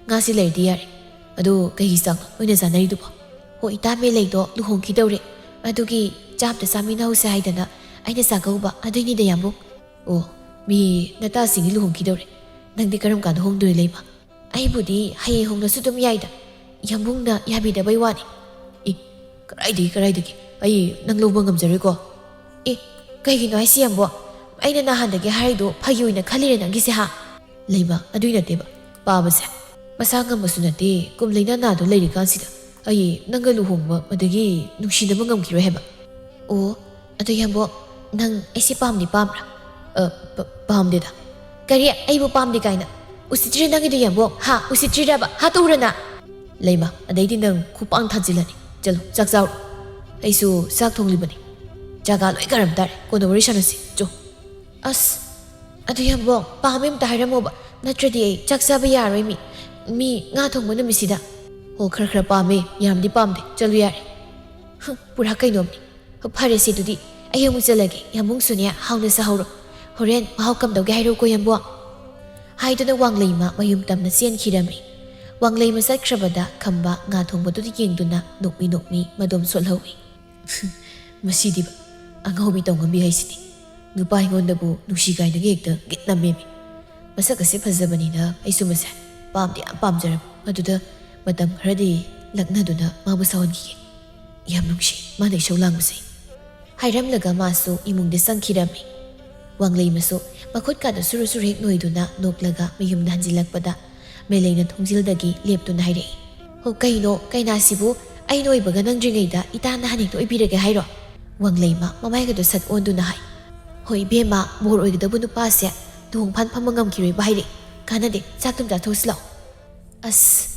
ꯉꯥꯁꯤ ꯂꯩꯔꯗꯤ ꯌꯥꯔꯦ꯫ ꯑꯗꯣ ꯀꯩꯒꯤ ꯆꯥꯛꯅꯣ ꯅꯣꯏꯅ ꯆꯥꯅꯔꯤꯗꯨꯕꯣ?" "ꯑꯣ, ꯏꯇꯥ ꯃꯦꯂꯩꯗꯣ ꯂꯨꯍꯣꯡꯈꯤꯗꯧꯔꯦ꯫ ꯑꯗꯨꯒꯤ ꯆꯥ ꯑꯝꯇ ꯆꯥꯃꯤꯟꯅꯍꯧꯁꯦ ꯍꯥꯏꯗꯅ ꯑꯩꯅ ꯆꯥꯛꯀꯧꯕ, ꯑꯗꯨꯏꯅꯤꯗ, ꯌꯥꯝꯕꯨꯡ"꯫ "ꯑꯣ, ꯃꯤ ꯅꯇꯥꯁꯤꯡꯒꯤ ꯂꯨꯍꯣꯡꯈꯤꯗꯧꯔꯦ꯫ ꯅꯪꯗꯤ ꯀꯔꯝ ꯀꯥꯟꯗ ꯍꯣꯡꯗꯣꯏ, ꯂꯩꯃ?" "ꯑꯩꯕꯨꯗꯤ ꯍꯌꯦꯡ ꯍꯣꯡꯂꯁꯨ ꯑꯗꯨꯝ ꯌꯥꯏꯗ꯫ ꯌꯥꯝꯕꯨꯡꯅ ꯌꯥꯕꯤꯗꯕꯩ ꯋꯥꯅꯤ"꯫ "ꯑꯦ, ꯀꯔꯥꯏꯗꯒꯤ, ꯀꯔꯥꯏꯗꯒꯤ? ꯑꯩ ꯅꯪ ꯂꯧꯕ ꯉꯝꯖꯔꯣꯏꯀꯣ"꯫ "ꯑꯦ, ꯀꯩꯒꯤꯅꯣ ꯍꯥꯏꯁꯤ, ꯌꯥꯝꯕꯨꯡ? ꯑꯩꯅ ꯅꯍꯥꯟꯗꯒꯤ ꯍꯥꯏꯔꯤꯗꯣ ꯐꯥꯒꯤ ꯑꯣꯏꯅ ꯈꯜꯂꯤꯔꯦ ꯅꯪꯒꯤꯁꯦ, ꯍꯥ?" "ꯂꯩꯃ, ꯑꯗꯨꯏ ꯅꯠꯇꯦꯕ꯫ ꯄꯥꯕꯁꯦ ꯃꯁꯥ ꯉꯝꯕꯁꯨ ꯅꯠꯇꯦ, ꯀꯨꯝ ꯂꯩꯅꯥ ꯅꯥꯗꯨ ꯂꯩꯔꯤꯀꯥꯟꯁꯤꯗ꯫ ꯑꯩ ꯅꯪꯒ ꯂꯨꯍꯣꯡꯕ ꯑꯗꯒꯤ ꯅꯨꯡꯁꯤꯅꯕ ꯉꯝꯈꯤꯔꯣꯏ ꯍꯥꯏꯕ"꯫ "ꯑꯣ, ꯑꯗꯣ ꯌꯥꯝꯕꯨꯡ, ꯅꯪ ꯑꯩꯁꯦ ꯄꯥꯝꯗꯤ ꯄꯥꯝꯕ꯭ꯔꯥ?" "ꯑ, ꯄ-, ꯄꯥꯝꯗꯦꯗ"꯫ "ꯀꯔꯤ? ꯑꯩꯕꯨ ꯄꯥꯝꯗꯦ ꯀꯥꯏꯅ? ꯎꯁꯤꯠꯇ꯭ꯔꯤ ꯅꯪꯒꯤꯗꯣ, ꯌꯥꯝꯕꯨꯡ, ꯍꯥ? ꯎꯁꯤꯠꯇ꯭ꯔꯤꯔꯕ? ꯍꯥꯠꯇꯣꯛꯎꯔ ꯅꯪ?" "ꯂꯩꯃ, ꯑꯗꯩꯗꯤ ꯅꯪ ꯈꯨꯄꯥꯡ ꯊꯥꯖꯤꯜꯂꯅꯤ꯫ ꯆꯠꯂꯨ, ꯆꯥꯛ ꯆꯥꯔꯣ꯫ ꯑꯩꯁꯨ ꯆꯥꯛ ꯊꯣꯡꯂꯤꯕꯅꯤ꯫ ꯆꯥꯒ ꯂꯣꯏ ꯀꯔꯝ ꯇꯥꯔꯦ꯫ ꯀꯣꯟꯅ ꯋꯥꯔꯤ ꯁꯥꯟꯅꯁꯤ꯫ ꯆꯣ"꯫ "ꯑꯁ, ꯑꯗꯨ ꯌꯥꯝꯕꯨꯡ, ꯄꯥꯝꯃꯦ ꯑꯝꯇ ꯍꯥꯏꯔꯝꯃꯣꯕ, ꯅꯠꯇ꯭ꯔꯗꯤ ꯑꯩ ꯆꯥꯛ ꯆꯥꯕ ꯌꯥꯔꯣꯏ꯫ ꯃꯤ, ꯃꯤ ꯉꯥ ꯊꯣꯡꯕ ꯅꯨꯃꯤꯠꯁꯤꯗ"꯫ "ꯑꯣ, ꯈꯔ ꯈꯔ ꯄꯥꯝꯃꯦ, ꯌꯥꯝꯗꯤ ꯄꯥꯝꯗꯦ꯫ ꯆꯠꯂꯨ ꯌꯥꯔꯦ"꯫ "ꯍꯨꯝ, ꯄꯨꯔꯥ ꯀꯩꯅꯣꯝꯅꯤ꯫ ꯐꯔꯦꯁꯦ ꯑꯗꯨꯗꯤ, "ꯑꯩ ꯑꯃꯨꯛ ꯆꯠꯂꯒꯦ, ꯌꯥꯝꯕꯨꯡꯁꯨꯅꯦ ꯍꯥꯎꯅ ꯆꯥꯍꯧꯔꯣ꯫ ꯍꯣꯔꯦꯟ ꯃꯍꯥꯎ ꯀꯝꯗꯧꯒꯦ ꯍꯥꯏꯔꯛꯎꯀꯣ, ꯌꯥꯝꯕꯨꯡ?" ꯍꯥꯏꯗꯨꯅ ꯋꯥꯡꯂꯩꯃ ꯃꯌꯨꯝ ꯇꯝꯅ ꯆꯦꯟꯈꯤꯔꯝꯃꯤ꯫ ꯋꯥꯡꯂꯩꯃ ꯆꯠꯈ꯭ꯔꯕꯗ ꯈꯝꯕ ꯉꯥ ꯊꯣꯡꯕꯗꯨꯗ ꯌꯦꯡꯗꯨꯅ ꯅꯣꯛꯃꯤ ꯅꯣꯛꯃꯤ ꯃꯗꯣꯝ ꯁꯣꯠꯍꯧꯏ꯫ "ꯃꯁꯤꯗꯤꯕ, ꯑꯉꯥꯎꯕꯤ ꯇꯧꯉꯝꯕꯤ ꯍꯥꯏꯁꯤꯗꯤ꯫ ꯅꯨꯄꯥ ꯑꯩꯉꯣꯟꯗꯕꯨ ꯅꯨꯡꯁꯤ ꯀꯥꯏꯅꯒ ꯍꯦꯛꯇ ꯒꯤꯠ ꯅꯝꯃꯦꯃꯤ꯫ ꯃꯁꯛ ꯑꯁꯤ ꯐꯖꯕꯅꯤꯅ ꯑꯩꯁꯨ ꯃꯁꯦ ꯄꯥꯝꯗꯤ ꯌꯥꯝ ꯄꯥꯝꯖꯔꯕ꯫ ꯑꯗꯨꯗ ꯃꯇꯝ ꯈꯔꯗꯤ ꯂꯛꯅꯗꯨꯅ ꯃꯥꯕꯨ ꯁꯥꯎꯍꯟꯈꯤꯒꯦ꯫ ꯌꯥꯝ ꯅꯨꯡꯁꯤ ꯃꯥꯅ ꯏꯁꯧ ꯂꯥꯡꯕꯁꯦ," ꯍꯥꯏꯔꯝꯂꯒ ꯃꯥꯁꯨ ꯏꯃꯨꯡꯗ ꯆꯪꯈꯤꯔꯝꯃꯤ꯫ ꯋꯥꯡꯂꯩꯃꯁꯨ ꯃꯈꯨꯠꯀꯥꯗ ꯁꯨꯔꯨ ꯁꯨꯔꯨ ꯍꯦꯛ ꯅꯣꯏꯗꯨꯅ ꯅꯣꯛꯂꯒ ꯃꯌꯨꯝꯗ ꯍꯟꯖꯤꯜꯂꯛꯄꯗ ꯃꯦꯂꯩꯅ ꯊꯣꯡꯖꯤꯜꯗꯒꯤ ꯂꯦꯞꯇꯨꯅ ꯍꯥꯏꯔꯛꯏ, "ꯍꯣ, ꯀꯩꯅꯣ, ꯀꯩꯅꯥꯁꯤꯕꯨ ꯑꯩꯅ ꯑꯣꯏꯕꯒ ꯅꯪꯗ꯭ꯔꯤꯉꯩꯗ ꯏꯇꯥꯅ ꯍꯥꯟꯅ ꯍꯦꯛꯇ ꯑꯣꯏꯕꯤꯔꯒꯦ ꯍꯥꯏꯔꯣ?" ꯋꯥꯡꯂꯩꯃ ꯃꯃꯥꯏꯒꯗꯣ ꯁꯠ ꯑꯣꯟꯗꯨꯅ ꯍꯥꯏ, "ꯍꯣꯏ ꯏꯕꯦꯝꯃ, ꯃꯣꯔ ꯑꯣꯏꯒꯗꯕ ꯅꯨꯄꯥꯁꯦ ꯂꯨꯍꯣꯡ ꯐꯥꯟ ꯐꯝꯕ ꯉꯝꯈꯤꯔꯣꯏꯕ ꯍꯥꯏꯔꯛꯏ꯫ ꯀꯥꯟꯅꯗꯦ, ꯆꯥꯛꯇꯨꯝ ꯆꯥꯊꯣꯛꯁꯤ ꯂꯥꯛꯑꯣ꯫" ꯑꯁ,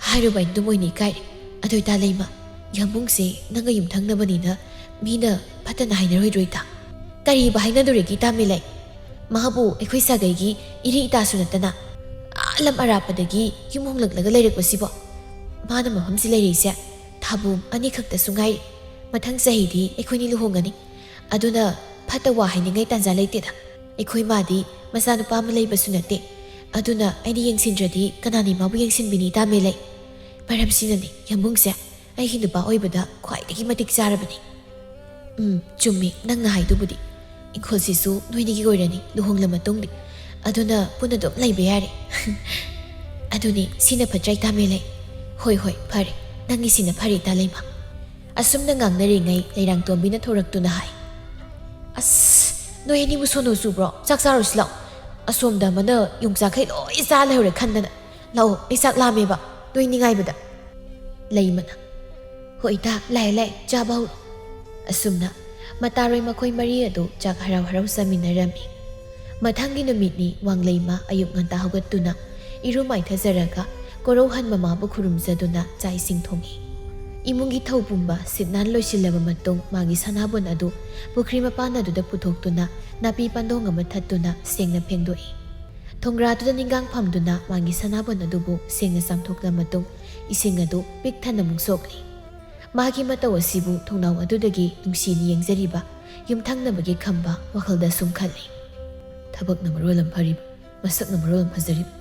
ꯍꯥꯏꯔꯨꯕ ꯑꯩ ꯑꯗꯨꯝ ꯑꯣꯏꯅ ꯏꯀꯥꯏꯔꯦ꯫ ꯑꯗꯨ ꯑꯣꯏꯇꯥ ꯂꯩꯃ, ꯌꯥꯝꯕꯨꯡꯁꯦ ꯅꯪꯒ ꯌꯨꯝꯊꯪꯅꯕꯅꯤꯅ ꯃꯤꯅ ꯐꯠꯇꯅ ꯍꯥꯏꯅꯔꯣꯏꯗ꯭ꯔꯣ ꯏꯇꯥ? ꯀꯔꯤꯕ ꯍꯥꯏꯅꯗꯣꯔꯤꯒꯦ ꯏꯇꯥ ꯃꯦꯂꯩ? ꯃꯥꯕꯨ ꯑꯩꯈꯣꯏ ꯁꯥꯒꯩꯒꯤ ꯏꯔꯤ ꯏꯇꯥꯁꯨ ꯅꯠꯇꯅ ꯑꯥ ꯂꯝ ꯑꯔꯥꯞꯄꯗꯒꯤ ꯌꯨꯝ ꯍꯣꯡꯂꯛꯂꯒ ꯂꯩꯔꯛꯄꯁꯤꯕꯣ? ꯃꯥꯅ ꯃꯐꯝꯁꯤ ꯂꯩꯔꯤꯁꯦ ꯊꯥꯕꯨꯝ ꯑꯅꯤꯈꯛꯇꯁꯨ ꯉꯥꯏꯔꯤ꯫ ꯃꯊꯪ ꯆꯍꯤꯗꯤ ꯑꯩꯈꯣꯏꯅꯤ ꯂꯨꯍꯣꯡꯒꯅꯤ꯫ ꯑꯗꯨꯅ ꯐꯠꯇ ꯋꯥ ꯍꯥꯏꯅꯤꯡꯉꯥꯏ ꯇꯥꯟꯖꯥ ꯂꯩꯇꯦꯗ꯫ ꯑꯩꯈꯣꯏ ꯃꯥꯗꯤ ꯃꯆꯥꯅꯨꯄꯥ ꯑꯃ ꯂꯩꯕꯁꯨ ꯅꯠꯇꯦ꯫ ꯑꯗꯨꯅ ꯑꯩꯅ ꯌꯦꯡꯁꯤꯟꯗ꯭ꯔꯗꯤ ꯀꯅꯥꯅ ꯏꯃꯥꯕꯨ ꯌꯦꯡꯁꯤꯟꯕꯤꯅꯤ ꯏꯇꯥ ꯃꯦꯂꯩ? ꯃꯔꯝꯁꯤꯅꯅꯤ ꯌꯥꯝꯕꯨꯡꯁꯦ ꯑꯩꯒꯤ ꯅꯨꯄꯥ ꯑꯣꯏꯕꯗ ꯈ꯭ꯋꯥꯏꯗꯒꯤ ꯃꯇꯤꯛ ꯆꯥꯔꯕꯅꯤ꯫ ꯎꯝ, ꯆꯨꯝꯃꯤ ꯅꯪꯅ ꯍꯥꯏꯗꯨꯕꯨꯗꯤ꯫ ꯏꯪꯈꯣꯜꯁꯤꯁꯨ ꯅꯣꯏꯅꯤꯒꯤ ꯑꯣꯏꯔꯅꯤ ꯂꯨꯍꯣꯡꯂ ꯃꯇꯨꯡꯗꯤ꯫ ꯑꯗꯨꯅ ꯄꯨꯟꯅ ꯑꯗꯨꯝ ꯂꯩꯕ ꯌꯥꯔꯦ꯫ ꯑꯗꯨꯅꯤ, ꯁꯤꯅ ꯐꯠꯇ꯭ꯔꯥ ꯏꯇꯥ ꯃꯦꯂꯩ? ꯍꯣꯏ, ꯍꯣꯏ, ꯐꯔꯦ꯫ ꯅꯪꯒꯤꯁꯤꯅ ꯐꯔꯦ ꯏꯇꯥ ꯂꯩꯃ꯫ ꯑꯁꯨꯝꯅ ꯉꯥꯡꯅꯔꯤꯉꯩ ꯂꯩꯔꯥꯡꯇꯣꯝꯕꯤꯅ ꯊꯣꯔꯛꯇꯨꯅ ꯍꯥꯏ, "ꯑꯁ, ꯅꯣꯏ ꯑꯅꯤꯕꯨ ꯁꯣꯅꯣ ꯆꯨꯕ꯭ꯔꯣ? ꯆꯥꯛ ꯆꯥꯔꯨꯁꯤ ꯂꯥꯛꯑꯣ꯫ ꯑꯁꯣꯝꯗ ꯑꯃꯅ ꯌꯣꯡꯆꯥꯛꯈꯩ ꯂꯣꯏ ꯆꯥ ꯂꯩꯍꯧꯔꯦ ꯈꯟꯗꯅ꯫ ꯂꯥꯛꯑꯣ, ꯑꯩ ꯆꯥꯛ ꯂꯥꯝꯃꯦꯕ, ꯅꯣꯏꯅꯤ ꯉꯥꯏꯕꯗ꯫" ꯂꯩꯃꯅ, "ꯍꯣꯏ ꯏꯇꯥ, ꯂꯥꯛꯑꯦ ꯂꯥꯛꯑꯦ, ꯆꯥꯕ ꯍꯧꯔꯣ꯫" ꯑꯁꯨꯝꯅ ꯃꯇꯥꯔꯣꯏ ꯃꯈꯣꯏ ꯃꯔꯤ ꯑꯗꯨ ꯆꯥꯛ ꯍꯔꯥꯎ ꯍꯔꯥꯎ ꯆꯥꯃꯤꯟꯅꯔꯝꯃꯤ꯫ ꯃꯊꯪꯒꯤ ꯅꯨꯃꯤꯠꯅꯤ ꯋꯥꯡꯂꯩꯃ ꯑꯌꯨꯛ ꯉꯟꯇꯥ ꯍꯧꯒꯠꯇꯨꯅ ꯏꯔꯨ ꯃꯥꯏꯊꯖꯔꯒ ꯀꯣꯔꯧꯍꯟ ꯃꯃꯥꯕꯨ ꯈꯨꯔꯨꯝꯖꯗꯨꯅ ꯆꯥꯛ ꯏꯁꯤꯡ ꯊꯣꯡꯏ꯫ ꯏꯃꯨꯡꯒꯤ ꯊꯧ ꯄꯨꯝꯕ ꯁꯤꯠ ꯅꯥꯟ ꯂꯣꯏꯁꯤꯜꯂꯕ ꯃꯇꯨꯡ ꯃꯥꯒꯤ ꯁꯅꯥꯕꯨꯟ ꯑꯗꯨ ꯄꯨꯈ꯭ꯔꯤ ꯃꯄꯥꯟ ꯑꯗꯨꯗ ꯄꯨꯊꯣꯛꯇꯨꯅ ꯅꯥꯄꯤ ꯄꯥꯟꯗꯣꯡ ꯑꯃ ꯊꯠꯇꯨꯅ ꯁꯦꯡꯅ ꯐꯦꯡꯗꯣꯛꯏ꯫ ꯊꯣꯡꯒ꯭ꯔꯥꯗꯨꯗ ꯅꯤꯡꯒꯥꯡ ꯐꯝꯗꯨꯅ ꯃꯥꯒꯤ ꯁꯅꯥꯕꯨꯟ ꯑꯗꯨꯕꯨ ꯁꯦꯡꯅ ꯆꯥꯝꯊꯣꯛꯂ ꯃꯇꯨꯡ ꯏꯁꯤꯡ ꯑꯗꯨ ꯄꯤꯛ ꯊꯟꯅ ꯑꯃꯨꯛ ꯁꯣꯛꯂꯤ꯫ ꯃꯥꯒꯤ ꯃꯇꯧ ꯑꯁꯤꯕꯨ ꯊꯣꯡꯅꯥꯎ ꯑꯗꯨꯗꯒꯤ ꯅꯨꯡꯁꯤꯅ ꯌꯦꯡꯖꯔꯤꯕ ꯌꯨꯝꯊꯪꯅꯕꯒꯤ ꯈꯝꯕ ꯋꯥꯈꯜꯗ ꯁꯨꯝ ꯈꯜꯂꯤ꯫ ꯊꯕꯛꯅ ꯃꯔꯣꯜ ꯑꯃ ꯐꯔꯤꯕ, ꯃꯁꯛꯅ ꯃꯔꯣꯜ ꯑꯃ ꯐꯖꯔꯤꯕ,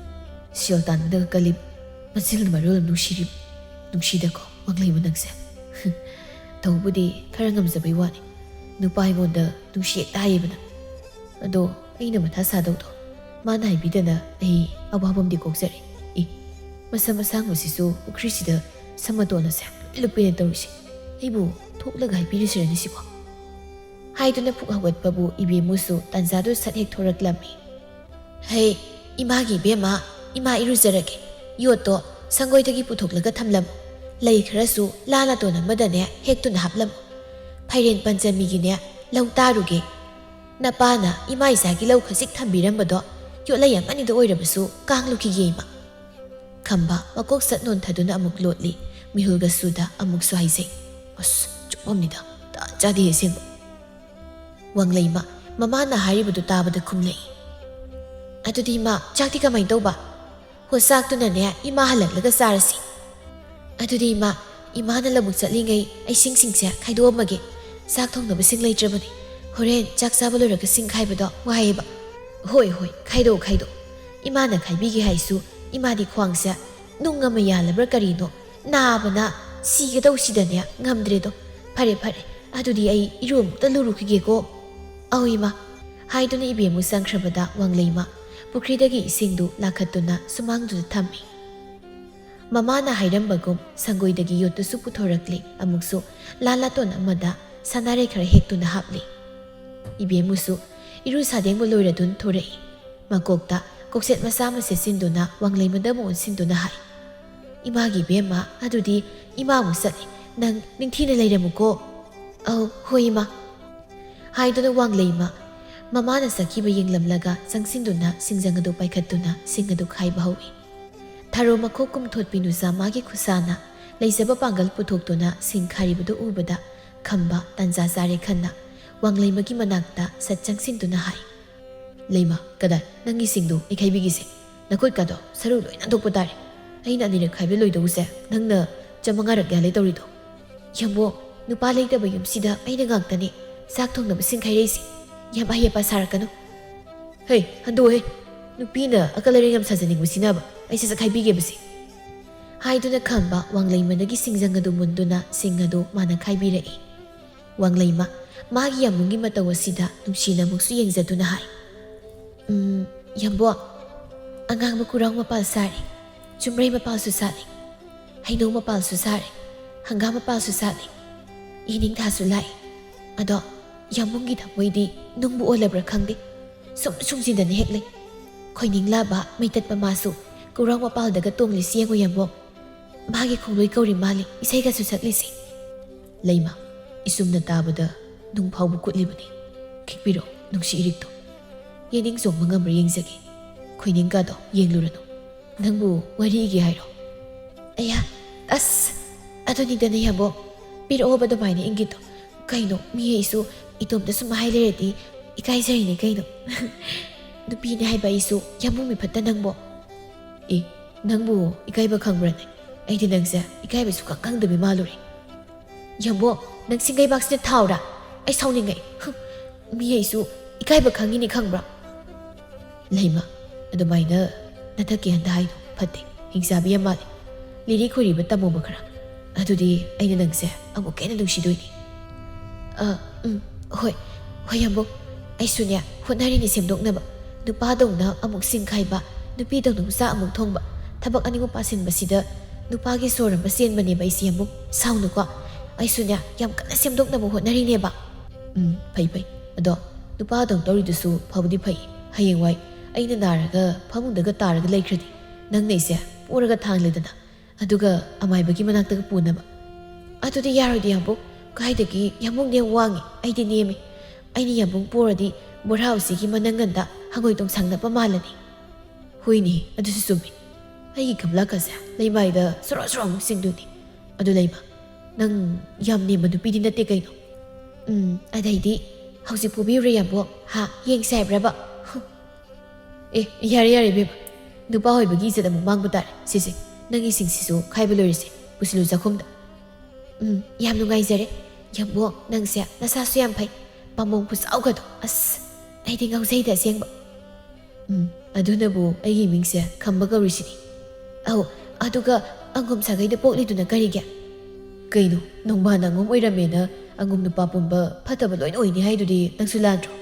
ꯁꯦꯜ ꯇꯥꯟꯕꯗꯒ ꯀꯜꯂꯤꯕ, ꯃꯆꯤꯟꯅ ꯃꯔꯣꯜ ꯑꯃ ꯅꯨꯡꯁꯤꯔꯤꯕ, ꯅꯨꯡꯁꯤꯗꯀꯣ ꯋꯥꯡꯂꯩꯃ ꯅꯪꯁꯦ꯫ ꯇꯧꯕꯨꯗꯤ ꯈꯔ ꯉꯝꯖꯕꯩ ꯋꯥꯅꯤ, ꯅꯨꯄꯥ ꯑꯩꯉꯣꯟꯗ ꯅꯨꯡꯁꯤ ꯍꯦꯛꯇ ꯍꯥꯏꯌꯦꯕ ꯅꯪ꯫ ꯑꯗꯣ ꯑꯩꯅ ꯃꯊꯥ ꯁꯥꯗꯧꯗꯣ ꯃꯥꯅ ꯍꯥꯏꯕꯤꯗꯅ ꯑꯩ ꯑꯋꯥꯕ ꯑꯃꯗꯤ ꯀꯣꯛꯆꯔꯦ꯫ ꯏ, ꯃꯁꯝ ꯑꯁꯥꯡꯕꯁꯤꯁꯨ ꯄꯨꯈ꯭ꯔꯤꯁꯤꯗ ꯁꯝ ꯃꯇꯣꯟ ꯑꯁꯦ ꯂꯨꯞꯄꯦꯅ ꯇꯧꯔꯤꯁꯦ꯫ ꯑꯩꯕꯨ ꯊꯣꯛꯂꯒ ꯍꯥꯏꯕꯤꯔꯁꯤꯔꯅꯤ ꯁꯤꯕꯣ? ꯍꯥꯏꯗꯨꯅ ꯄꯨꯛ ꯍꯧꯒꯠꯄꯕꯨ ꯏꯕꯦꯝꯃꯨꯁꯨ ꯇꯥꯟꯖꯥꯗꯨ ꯁꯠ ꯍꯦꯛ ꯊꯣꯔꯛꯂꯝꯃꯤ꯫ ꯍꯩ, ꯏꯃꯥꯒꯤ ꯏꯕꯦꯝꯃ, ꯏꯃꯥ ꯏꯔꯨꯖꯔꯒꯦ꯫ ꯌꯣꯠꯇꯣ ꯁꯪꯒꯣꯏꯗꯒꯤ ꯄꯨꯊꯣꯛꯂꯒ ꯊꯝꯂꯝꯃꯨ꯫ ꯂꯩ ꯈꯔꯁꯨ ꯂꯥ ꯅꯥꯇꯣꯟ ꯑꯃꯗꯅꯦ ꯍꯦꯛꯇꯨꯅ ꯍꯥꯞꯂꯝꯃꯨ꯫ ꯐꯩꯔꯦꯟ ꯄꯟꯆꯃꯤꯒꯤꯅꯦ ꯂꯧ ꯇꯥꯔꯨꯒꯦ꯫ ꯅꯄꯥꯅ ꯏꯃꯥ ꯏꯆꯥꯒꯤ ꯂꯧ ꯈꯖꯤꯛ ꯊꯝꯕꯤꯔꯝꯕꯗꯣ ꯌꯣꯠꯂꯩ ꯑꯃꯅꯤꯗ ꯑꯣꯏꯔꯕꯁꯨ ꯀꯥꯡꯂꯨꯈꯤꯒꯦ ꯏꯃꯥ꯫ ꯈꯝꯕ ꯃꯀꯣꯛ ꯁꯠ ꯅꯣꯟꯊꯗꯨꯅ ꯑꯃꯨꯛ ꯂꯣꯠꯂꯤ꯫ ꯃꯤꯍꯨꯜꯒ ꯁꯨꯗ ꯑꯃꯨꯛꯁꯨ ꯍꯥꯏꯖꯩ꯫ ꯑꯁ, ꯆꯨꯞꯄꯝꯅꯤꯗ, ꯇꯥꯟ ꯆꯥꯗꯦ ꯑꯁꯦꯡꯕ꯫ ꯋꯥꯡꯂꯩꯃ ꯃꯃꯥꯅ ꯍꯥꯏꯔꯤꯕꯗꯨ ꯇꯥꯕꯗ ꯈꯨꯝꯂꯛꯏ꯫ ꯑꯗꯨꯗꯤ ꯏꯃꯥ, ꯆꯥꯛꯇꯤ ꯀꯃꯥꯏꯅ ꯇꯧꯕ? ꯍꯣ, ꯆꯥꯛꯇꯨꯅꯅꯦ ꯏꯃꯥ ꯍꯜꯂꯛꯂꯒ ꯆꯥꯔꯁꯤ꯫ ꯑꯗꯨꯗꯤ ꯏꯃꯥ, ꯏꯃꯥꯅ ꯂꯧꯕꯨꯛ ꯆꯠꯂꯤꯉꯩ ꯑꯩ ꯁꯤꯡꯁꯤꯡꯁꯦ ꯈꯥꯏꯗꯣꯛꯑꯝꯃꯒꯦ꯫ ꯆꯥꯛ ꯊꯣꯡꯅꯕ ꯁꯤꯡ ꯂꯩꯇ꯭ꯔꯕꯅꯤ꯫ ꯍꯣꯔꯦꯟ ꯆꯥꯛ ꯆꯥꯕ ꯂꯣꯏꯔꯒ ꯁꯤꯡ ꯈꯥꯏꯕꯗꯣ ꯋꯥꯏꯌꯦꯕ꯫ ꯍꯣꯏ, ꯍꯣꯏ, ꯈꯥꯏꯗꯣꯛꯑꯣ, ꯈꯥꯏꯗꯣꯛꯑꯣ꯫ ꯏꯃꯥꯅ ꯈꯥꯏꯕꯤꯒꯦ ꯍꯥꯏꯁꯨ ꯏꯃꯥꯗꯤ ꯈ꯭ꯋꯥꯡꯁꯦ ꯅꯨꯡ ꯑꯃ ꯌꯥꯜꯂꯕ꯭ꯔꯥ ꯀꯔꯤꯅꯣ ꯅꯥꯕꯅ ꯁꯤꯒꯗꯧꯁꯤꯗꯅꯦ ꯉꯝꯗ꯭ꯔꯦꯗꯣ꯫ ꯐꯔꯦ, ꯐꯔꯦ, ꯑꯗꯨꯗꯤ ꯑꯩ ꯏꯔꯨ ꯑꯃꯨꯛꯇ ꯂꯨꯔꯨꯈꯤꯒꯦꯀꯣ꯫ ꯑꯧ ꯏꯃꯥ, ꯍꯥꯏꯗꯨꯅ ꯏꯕꯦꯝꯃꯨ ꯆꯪꯈ꯭ꯔꯕꯗ ꯋꯥꯡꯂꯩꯃ ꯄꯨꯈ꯭ꯔꯤꯗꯒꯤ ꯏꯁꯤꯡꯗꯨ ꯂꯥꯈꯠꯇꯨꯅ ꯁꯨꯃꯥꯡꯗꯨꯗ ꯊꯝꯃꯤ꯫ ꯃꯃꯥꯅ ꯍꯥꯏꯔꯝꯕꯒꯨꯝ ꯁꯪꯒꯣꯏꯗꯒꯤ ꯌꯣꯠꯇꯨꯁꯨ ꯄꯨꯊꯣꯔꯛꯂꯤ꯫ ꯑꯃꯨꯛꯁꯨ ꯂꯥ ꯂꯥꯇꯣꯟ ꯑꯃꯗ ꯁꯅꯥꯔꯩ ꯈꯔ ꯍꯦꯛꯇꯨꯅ ꯍꯥꯞꯂꯤ꯫ ꯏꯕꯦꯝꯃꯨꯁꯨ ꯏꯔꯨ ꯁꯥꯗꯦꯡꯕ ꯂꯣꯏꯔꯗꯨꯅ ꯊꯣꯔꯛꯏ꯫ ꯃꯀꯣꯛꯇ ꯀꯣꯛꯁꯦꯠ ꯃꯆꯥ ꯑꯃ ꯁꯦꯠꯆꯤꯟꯗꯨꯅ ꯋꯥꯡꯂꯩꯃꯗ ꯑꯃꯨꯛ ꯑꯣꯟꯁꯤꯟꯗꯨꯅ ꯍꯥꯏ, "ꯏꯃꯥꯒꯤ ꯏꯕꯦꯝꯃ, ꯑꯗꯨꯗꯤ ꯏꯃꯥ ꯑꯃꯨꯛ ꯆꯠꯂꯤ꯫ ꯅꯪ ꯅꯤꯡꯊꯤꯅ ꯂꯩꯔꯝꯃꯨꯀꯣ꯫" "ꯑꯧ, ꯍꯣꯏ ꯏꯃꯥ꯫" ꯍꯥꯏꯗꯨꯅ ꯋꯥꯡꯂꯩꯃ ꯃꯃꯥꯅ ꯆꯠꯈꯤꯕ ꯌꯦꯡꯂꯝꯂꯒ ꯆꯪꯁꯤꯟꯗꯨꯅ ꯁꯤꯡꯖꯪ ꯑꯗꯨ ꯄꯥꯏꯈꯠꯇꯨꯅ ꯁꯤꯡ ꯑꯗꯨ ꯈꯥꯏꯕ ꯍꯧꯏ꯫ ꯊꯔꯣ ꯃꯈꯣꯛ ꯀꯨꯝꯊꯣꯠꯄꯤ ꯅꯨꯆꯥ ꯃꯥꯒꯤ ꯈꯨꯁꯥꯅ ꯂꯩꯖꯕ ꯄꯥꯡꯒꯜ ꯄꯨꯊꯣꯛꯇꯨꯅ ꯁꯤꯡ ꯈꯥꯔꯤꯕꯗꯨ ꯎꯕꯗ ꯈꯝꯕ ꯇꯟꯖꯥ ꯆꯥꯔꯦ ꯈꯟꯅ ꯋꯥꯡꯂꯩꯃꯒꯤ ꯃꯅꯥꯛꯇ ꯁꯠ ꯆꯪꯁꯤꯟꯗꯨꯅ ꯍꯥꯏ, "ꯂꯩꯃ, ꯀꯗꯥꯏ? ꯅꯪꯒꯤ ꯁꯤꯡꯗꯨ ꯑꯩ ꯈꯥꯏꯕꯤꯒꯦꯁꯦ꯫ ꯅꯈꯨꯠꯀꯥꯗꯣ ꯁꯔꯨ ꯂꯣꯏ ꯅꯥꯟꯊꯣꯛꯄ ꯇꯥꯔꯦ꯫ ꯑꯩꯅ ꯑꯅꯤꯔꯛ ꯈꯥꯏꯕ ꯂꯣꯏꯗꯧꯕꯁꯦ ꯅꯪꯅ ꯆꯃꯉꯥꯔꯛ ꯌꯥꯜꯂꯦ ꯇꯧꯔꯤꯗꯣ꯫ ꯌꯦꯡꯉꯣ, ꯅꯨꯄꯥ ꯂꯩꯇꯕ ꯌꯨꯝꯁꯤꯗ ꯑꯩꯅ ꯉꯥꯛꯇꯅꯤ꯫ ꯆꯥꯛ ꯊꯣꯡꯅꯕ ꯁꯤꯡ ꯈꯥꯏꯔꯛꯏꯁꯦ꯫ ꯌꯥꯝ ꯑꯍꯩ ꯑꯄꯥ ꯁꯥꯔꯛꯀꯅꯨ꯫ ꯍꯦ, ꯍꯟꯗꯣꯛꯑꯣꯍꯦ꯫ ꯅꯨꯄꯤꯅ ꯑꯀꯜ ꯑꯔꯦꯡ ꯌꯥꯝ ꯁꯥꯖꯅꯤꯡꯕꯁꯤꯅꯕ ꯑꯩ ꯁꯠ ꯁꯠ ꯈꯥꯏꯕꯤꯒꯦꯕꯁꯦ꯫ ꯍꯥꯏꯗꯨꯅ ꯈꯝꯕ ꯋꯥꯡꯂꯩꯃꯗꯒꯤ ꯁꯤꯡꯖꯪ ꯑꯗꯨ ꯃꯨꯟꯗꯨꯅ ꯁꯤꯡ ꯑꯗꯨ ꯃꯥꯅ ꯈꯥꯏꯕꯤꯔꯛꯏ꯫ ꯋꯥꯡꯂꯩꯃ ꯃꯥꯒꯤ ꯌꯥꯝꯕꯨꯡꯒꯤ ꯃꯇꯧ ꯑꯁꯤꯗ ꯅꯨꯡꯁꯤꯅ ꯑꯃꯨꯛꯁꯨ ꯌꯦꯡꯖꯗꯨꯅ ꯍꯥꯏ, "ꯎꯝ, ꯌꯥꯝꯕꯣ, ꯑꯉꯥꯡꯕ ꯀꯨꯔꯥꯎ ꯃꯄꯥꯜ ꯁꯥꯔꯦ, ꯆꯨꯝꯕ꯭ꯔꯩ ꯃꯄꯥꯜꯁꯨ ꯁꯥꯠꯂꯦ, ꯍꯩꯅꯧ ꯃꯄꯥꯜꯁꯨ ꯁꯥꯔꯦ, ꯍꯪꯒꯥꯝ ꯃꯄꯥꯜꯁꯨ ꯁꯥꯠꯂꯦ, ꯏꯅꯤꯡꯊꯥꯁꯨ ꯂꯥꯛꯑꯦ꯫ ꯑꯗꯣ ꯌꯥꯝꯕꯨꯡꯒꯤ ꯊꯃꯣꯏꯗꯤ ꯅꯨꯡꯕꯨ ꯑꯣꯜꯂꯕ꯭ꯔꯥ ꯈꯪꯗꯦ, ꯁꯨꯝ ꯁꯨꯡꯁꯤꯟꯗꯅ ꯍꯦꯛ ꯂꯩ꯫ ꯈꯣꯏꯅꯤꯡ ꯂꯥꯕ ꯃꯩ ꯇꯠꯄ ꯃꯥꯁꯨ ꯀꯨꯔꯥꯎ ꯃꯄꯥꯜꯗꯒ ꯇꯣꯡꯂꯤꯁꯤ ꯌꯦꯡꯉꯨ ꯌꯥꯝꯕꯣ꯫ ꯃꯥꯒꯤ ꯈꯣꯡꯂꯣꯏ ꯀꯧꯔꯤ ꯃꯥꯜꯂꯤ ꯏꯁꯩꯒꯁꯨ ꯁꯛꯂꯤꯁꯤ꯫" ꯂꯩꯃ, ꯏꯁꯨꯝꯅ ꯇꯥꯕꯗ ꯅꯨꯡ ꯐꯥꯎꯕ ꯀꯨꯠꯂꯤꯕꯅꯤ꯫ ꯈꯤꯛꯄꯤꯔꯣ ꯅꯨꯡꯁꯤ ꯏꯔꯤꯛꯇꯣ꯫ ꯌꯦꯅꯤꯡ ꯆꯣꯡꯕ ꯉꯝꯕ꯭ꯔꯥ ꯌꯦꯡꯖꯒꯦ꯫ ꯈꯣꯏꯅꯤꯡꯒꯗꯣ ꯌꯦꯡꯂꯨꯔꯅꯨ꯫ ꯅꯪꯕꯨ ꯋꯥꯔꯤ ꯏꯒꯦ ꯍꯥꯏꯔꯣ? ꯑꯌꯥ, ꯑꯁ, ꯑꯗꯨꯅꯤꯗꯅ ꯌꯥꯕꯣ꯫ ꯄꯤꯔꯛꯑꯣꯕ ꯑꯗꯨꯃꯥꯏꯅ ꯏꯪꯒꯤꯠꯇꯣ꯫ ꯀꯩꯅꯣ, ꯃꯤ ꯑꯩꯁꯨ ꯏꯇꯣꯝꯇ ꯁꯨꯝ ꯍꯥꯏ ꯂꯩꯔꯗꯤ ꯏꯀꯥꯏꯖꯔꯤꯅꯦ ꯀꯩꯅꯣ꯫ ꯅꯨꯄꯤꯅꯦ ꯍꯥꯏꯕ ꯑꯩꯁꯨ ꯌꯥꯝꯕꯨꯡ ꯃꯤꯐꯠꯇ ꯅꯪꯕꯣ꯫ ꯑꯦ, ꯅꯪꯕꯨ ꯏꯀꯥꯏꯕ ꯈꯪꯕ꯭ꯔꯅꯦ? ꯑꯩꯗꯤ ꯅꯪꯁꯦ ꯏꯀꯥꯏꯕ ꯁꯨꯈꯪ ꯈꯪꯗꯕꯤ ꯃꯥꯜꯂꯨꯔꯦ꯫ ꯌꯥꯝꯕꯣ, ꯅꯪ ꯁꯤꯡꯒꯩꯕꯥꯛꯁꯤꯗ ꯊꯥꯎꯔꯥ? ꯑꯩ ꯁꯥꯎꯅꯤꯡꯉꯛꯑꯦ꯫ ꯍꯨꯝ, ꯃꯤ ꯑꯩꯁꯨ ꯏꯀꯥꯏꯕ ꯈꯪꯉꯤꯅꯤ ꯈꯪꯕ꯭ꯔꯥ? ꯂꯩꯃ, ꯑꯗꯨꯃꯥꯏꯅ ꯅꯊꯛꯀꯤ ꯍꯟꯗ ꯍꯥꯏꯗꯣ ꯐꯠꯇꯦ, ꯍꯤꯡꯆꯥꯕꯤ ꯌꯥꯝ ꯃꯥꯜꯂꯦ꯫ ꯂꯤꯔꯤ ꯈꯣꯏꯔꯤꯕ ꯇꯝꯃꯣꯕ ꯈꯔ, ꯑꯗꯨꯗꯤ ꯑꯩꯅ ꯅꯪꯁꯦ ꯑꯃꯨꯛꯀ ꯍꯦꯟꯅ ꯅꯨꯡꯁꯤꯗꯣꯏꯅꯤ꯫ ꯑ, ꯎꯝ, ꯍꯣꯏ, ꯍꯣꯏ ꯌꯥꯝꯕꯨꯡ, ꯑꯩꯁꯨꯅꯦ ꯍꯣꯠꯅꯔꯤꯅꯤ ꯁꯦꯝꯗꯣꯛꯅꯕ꯫ ꯅꯨꯄꯥꯗꯧꯅ ꯑꯃꯨꯛ ꯁꯤꯡ ꯈꯥꯏꯕ, ꯅꯨꯄꯤꯗꯧꯅ ꯆꯥꯛ ꯑꯃꯨꯛ ꯊꯣꯡꯕ, ꯊꯕꯛ ꯑꯅꯤꯃꯛ ꯄꯥꯁꯤꯟꯕꯁꯤꯗ ꯅꯨꯄꯥꯒꯤ ꯁꯣꯔ ꯑꯃ ꯆꯦꯟꯕꯅꯦꯕ ꯑꯩꯁꯦ ꯌꯥꯝꯕꯨꯡ꯫ ꯁꯥꯎꯅꯨꯀꯣ, ꯑꯩꯁꯨꯅꯦ ꯌꯥꯝ ꯀꯟꯅ ꯁꯦꯝꯗꯣꯛꯅꯕ ꯍꯣꯠꯅꯔꯤꯅꯦꯕ꯫ ꯎꯝ, ꯐꯩ ꯐꯩ꯫ ꯑꯗꯣ ꯅꯨꯄꯥꯗꯧꯅ ꯇꯧꯔꯤꯗꯨꯁꯨ ꯐꯕꯨꯗꯤ ꯐꯩ꯫ ꯍꯌꯦꯡꯋꯥꯏ ꯑꯩꯅ ꯅꯥꯔꯒ ꯐꯃꯨꯡꯗꯒ ꯇꯥꯔꯒ ꯂꯩꯈ꯭ꯔꯗꯤ ꯅꯪꯅ ꯑꯩꯁꯦ ꯄꯣꯔꯒ ꯊꯥꯡꯂꯦꯗꯅ, ꯑꯗꯨꯒ ꯑꯃꯥꯏꯕꯒꯤ ꯃꯅꯥꯛꯇꯒ ꯄꯨꯅꯕ꯫ ꯑꯗꯨꯗꯤ ꯌꯥꯔꯣꯏꯗ ꯌꯥꯝꯕꯨꯡ, ꯀꯥꯏꯗꯒꯤ ꯌꯥꯝꯕꯨꯡꯗꯤ ꯌꯥꯝ ꯋꯥꯡꯉꯤ, ꯑꯩꯗꯤ ꯅꯦꯝꯃꯤ꯫ ꯑꯩꯅ ꯌꯥꯝꯕꯨꯡ ꯄꯣꯔꯗꯤ ꯕꯣꯔꯥ ꯎꯆꯤꯒꯤ ꯃꯅꯪꯒꯟꯗ ꯍꯪꯉꯣꯏ ꯇꯣꯡꯁꯥꯡ ꯅꯞꯄ ꯃꯥꯜꯂꯅꯤ꯫ ꯍꯣꯏꯅꯦ, ꯑꯗꯨꯁꯨ ꯆꯨꯝꯃꯤ꯫ ꯑꯩꯒꯤ ꯒꯝꯂꯥꯀꯁꯦ ꯂꯩꯃꯥꯏꯗ ꯁꯣꯔꯣ ꯁꯣꯔꯣ ꯑꯃꯨꯛ ꯆꯤꯡꯗꯣꯏꯅꯤ꯫ ꯑꯗꯨ ꯂꯩꯃ, ꯅꯪ ꯌꯥꯝ ꯅꯦꯝꯕ ꯅꯨꯄꯤꯗꯤ ꯅꯠꯇꯦ ꯀꯩꯅꯣ? ꯎꯝ, ꯑꯗꯩꯗꯤ ꯍꯧꯖꯤꯛ ꯄꯨꯕꯤꯌꯨꯔꯦ ꯌꯥꯝꯕꯨꯡ꯫ ꯍꯥ, ꯌꯦꯡꯁꯦ ꯍꯥꯏꯕ꯭ꯔꯕ? ꯍꯨꯝ꯫ ꯑꯦ, ꯌꯥꯔꯦ ꯌꯥꯔꯦ ꯏꯕꯦꯝꯃ, ꯅꯨꯄꯥ ꯑꯣꯏꯕꯒꯤ ꯏꯖꯠ ꯑꯃꯨꯛ ꯃꯥꯡꯕ ꯇꯥꯔꯦ꯫ ꯁꯤꯁꯦ, ꯅꯪꯒꯤ ꯁꯤꯡꯁꯤꯁꯨ ꯈꯥꯏꯕ ꯂꯣꯏꯔꯁꯦ, ꯄꯨꯁꯤꯜꯂꯨ ꯆꯥꯛꯈꯨꯝꯗ꯫ ꯎꯝ, ꯌꯥꯝ ꯅꯨꯡꯉꯥꯏꯖꯔꯦ꯫ "ꯌꯥꯝꯕꯣꯡ, ꯅꯪꯁꯦ ꯅꯁꯥꯁꯨ ꯌꯥꯝ ꯐꯩ, ꯄꯥꯝꯕꯣꯝ ꯈꯨꯆꯥꯎꯒꯗꯣ, ꯑꯁ, ꯑꯩꯗꯤ ꯉꯥꯎꯖꯩꯗ ꯑꯁꯦꯡꯕ꯫ ꯎꯝ, ꯑꯗꯨꯅꯕꯨ ꯑꯩꯒꯤ ꯃꯤꯡꯁꯦ ꯈꯝꯕ ꯀꯧꯔꯤꯁꯤꯅꯤ꯫ ꯑꯧ, ꯑꯗꯨꯒ ꯑꯉꯨꯝ ꯁꯥꯒꯩꯗ ꯄꯣꯛꯂꯤꯗꯨꯅ ꯀꯔꯤꯒꯤ? ꯀꯩꯅꯣ, ꯅꯣꯡꯕꯥꯟ ꯑꯉꯨꯝ ꯑꯣꯏꯔꯝꯃꯦꯅ ꯑꯉꯨꯝ ꯅꯨꯄꯥ ꯄꯨꯝꯕ ꯐꯠꯇꯕ ꯂꯣꯏꯅ ꯑꯣꯏꯅꯤ ꯍꯥꯏꯗꯨꯗꯤ ꯅꯪꯁꯨ ꯂꯥꯟꯗ꯭ꯔꯣ?"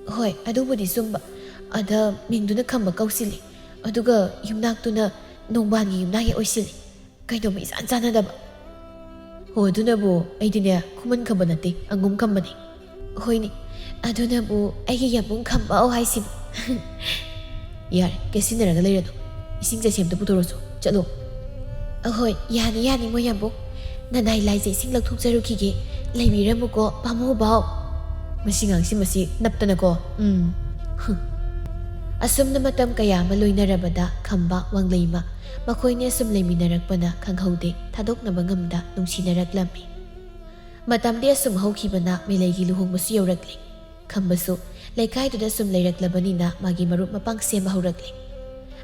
"ꯍꯣꯏ, ꯑꯗꯨꯕꯨꯗꯤ ꯆꯨꯝꯕ꯫ ꯑꯗ ꯃꯤꯡꯗꯨꯅ ꯈꯝꯕ ꯀꯧꯁꯤꯜꯂꯤ, ꯑꯗꯨꯒ ꯌꯨꯝꯅꯥꯛꯇꯨꯅ ꯅꯣꯡꯕꯥꯟꯒꯤ ꯌꯨꯝꯅꯥꯛ ꯍꯦꯛ ꯑꯣꯏꯁꯤꯜꯂꯤ꯫ ꯀꯩꯅꯣꯃ ꯏꯆꯥꯟ ꯆꯥꯟꯅꯗꯕ꯫" "ꯍꯣ, ꯑꯗꯨꯅꯕꯨ ꯑꯩꯗꯤꯅꯦ, ꯈꯨꯃꯟ ꯈꯝꯕ ꯅꯠꯇꯦ, ꯑꯉꯨꯝ ꯈꯝꯕꯅꯦ꯫" "ꯍꯣꯏꯅꯦ, ꯑꯗꯨꯅꯕꯨ ꯑꯩꯒꯤ ꯌꯥꯝꯕꯨꯡ ꯈꯝꯕ ꯍꯥꯏꯁꯤꯕꯨ꯫" "ꯌꯥꯔꯦ, ꯀꯦꯠꯁꯤꯟꯅꯔꯒ ꯂꯩꯔꯅꯨ꯫ ꯏꯁꯤꯡ ꯆꯥꯏꯁꯦꯝꯇ ꯄꯨꯊꯣꯔꯛꯆꯣ, ꯆꯠꯂꯣ꯫" "ꯑꯍꯣꯏ, ꯌꯥꯅꯤ, ꯌꯥꯅꯤ, ꯃꯣꯏ ꯌꯥꯝꯕꯨꯡ꯫ ꯅꯅꯥꯏ ꯂꯥꯏꯖ ꯏꯁꯤꯡ ꯂꯧꯊꯣꯛꯆꯔꯨꯈꯤꯒꯦ꯫ ꯂꯩꯕꯤꯔꯝꯃꯨꯀꯣ, ꯄꯥꯝꯃꯨꯕꯥꯎ꯫" ꯃꯁꯤ ꯉꯥꯡꯁꯤ ꯃꯁꯤ ꯅꯞꯇꯅꯀꯣ꯫ ꯎꯝ꯫ ꯍꯨꯝ꯫ ꯑꯁꯨꯝꯅ ꯃꯇꯝ ꯀꯌꯥ ꯑꯃ ꯂꯣꯏꯅꯔꯕꯗ ꯈꯝꯕ, ꯋꯥꯡꯂꯩꯃ, ꯃꯈꯣꯏꯅꯤ ꯑꯁꯨꯝ ꯂꯩꯃꯤꯟꯅꯔꯛꯄꯅ ꯈꯪꯍꯧꯗꯦ, ꯊꯥꯗꯣꯛꯅꯕ ꯉꯝꯗ ꯅꯨꯡꯁꯤꯅꯔꯛꯂꯝꯃꯤ꯫ ꯃꯇꯝꯗꯤ ꯑꯁꯨꯝ ꯍꯧꯈꯤꯕꯅ ꯃꯤꯂꯩꯒꯤ ꯂꯨꯍꯣꯡꯕꯁꯨ ꯌꯧꯔꯛꯂꯤ꯫ ꯈꯝꯕꯁꯨ ꯂꯩꯀꯥꯏꯗꯨꯗ ꯁꯨꯝ ꯂꯩꯔꯛꯂꯕꯅꯤꯅ ꯃꯥꯒꯤ ꯃꯔꯨꯞ ꯃꯄꯥꯡ ꯁꯦꯝꯕ ꯍꯧꯔꯛꯂꯤ꯫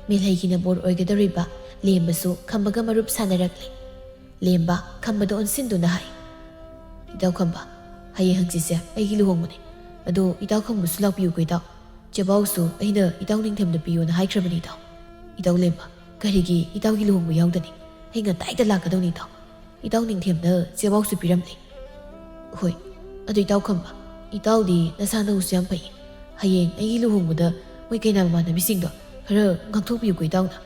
ꯃꯤꯂꯩꯒꯤꯅ ꯕꯣꯔ ꯑꯣꯏꯒꯗꯧꯔꯤꯕ ꯂꯦꯝꯕꯁꯨ ꯈꯝꯕꯒ ꯃꯔꯨꯞ ꯁꯥꯟꯅꯔꯛꯂꯤ꯫ ꯂꯦꯝꯕ ꯈꯝꯕꯗ ꯑꯣꯟꯁꯤꯟꯗꯨꯅ ꯍꯥꯏ, "ꯏꯇꯥꯎ ꯈꯝꯕ, ꯍꯌꯦꯡ ꯍꯪꯆꯤꯠꯁꯦ ꯑꯩꯒꯤ ꯂꯨꯍꯣꯡꯕꯅꯤ꯫ ꯑꯗꯣ ꯏꯇꯥꯎ ꯈꯝꯕꯁꯨ ꯂꯥꯛꯄꯤꯌꯨꯀꯣ ꯏꯇꯥꯎ꯫ ꯆꯦꯕꯥꯎꯁꯨ ꯑꯩꯅ ꯏꯇꯥꯎ ꯅꯤꯡꯊꯦꯝꯗ ꯄꯤꯌꯣꯅ ꯍꯥꯏꯈ꯭ꯔꯕꯅꯤ ꯏꯇꯥꯎ꯫" "ꯏꯇꯥꯎ ꯂꯦꯝꯕ, ꯀꯔꯤꯒꯤ ꯏꯇꯥꯎꯒꯤ ꯂꯨꯍꯣꯡꯕ ꯌꯥꯎꯗꯅꯤ? ꯑꯩ ꯉꯟꯇꯥꯏꯗ ꯂꯥꯛꯀꯗꯧꯅꯤ ꯏꯇꯥꯎ꯫ ꯏꯇꯥꯎ ꯅꯤꯡꯊꯦꯝꯅ ꯆꯦꯕꯥꯎꯁꯨ ꯄꯤꯔꯝꯂꯦ꯫" "ꯍꯣꯏ, ꯑꯗꯨ ꯏꯇꯥꯎ ꯈꯝꯕ, ꯏꯇꯥꯎꯗꯤ ꯅꯁꯥ ꯅꯎꯁꯨ ꯌꯥꯝ ꯐꯩꯌꯦ꯫ ꯍꯌꯦꯡ ꯑꯩꯒꯤ ꯂꯨꯍꯣꯡꯕꯗ ꯃꯣꯏ ꯀꯩꯅꯥ ꯃꯃꯥꯟꯅꯕꯤꯁꯤꯡꯗꯣ ꯈꯔ ꯉꯥꯛꯊꯣꯛꯄꯤꯌꯨꯀꯣ ꯏꯇꯥꯎꯅ꯫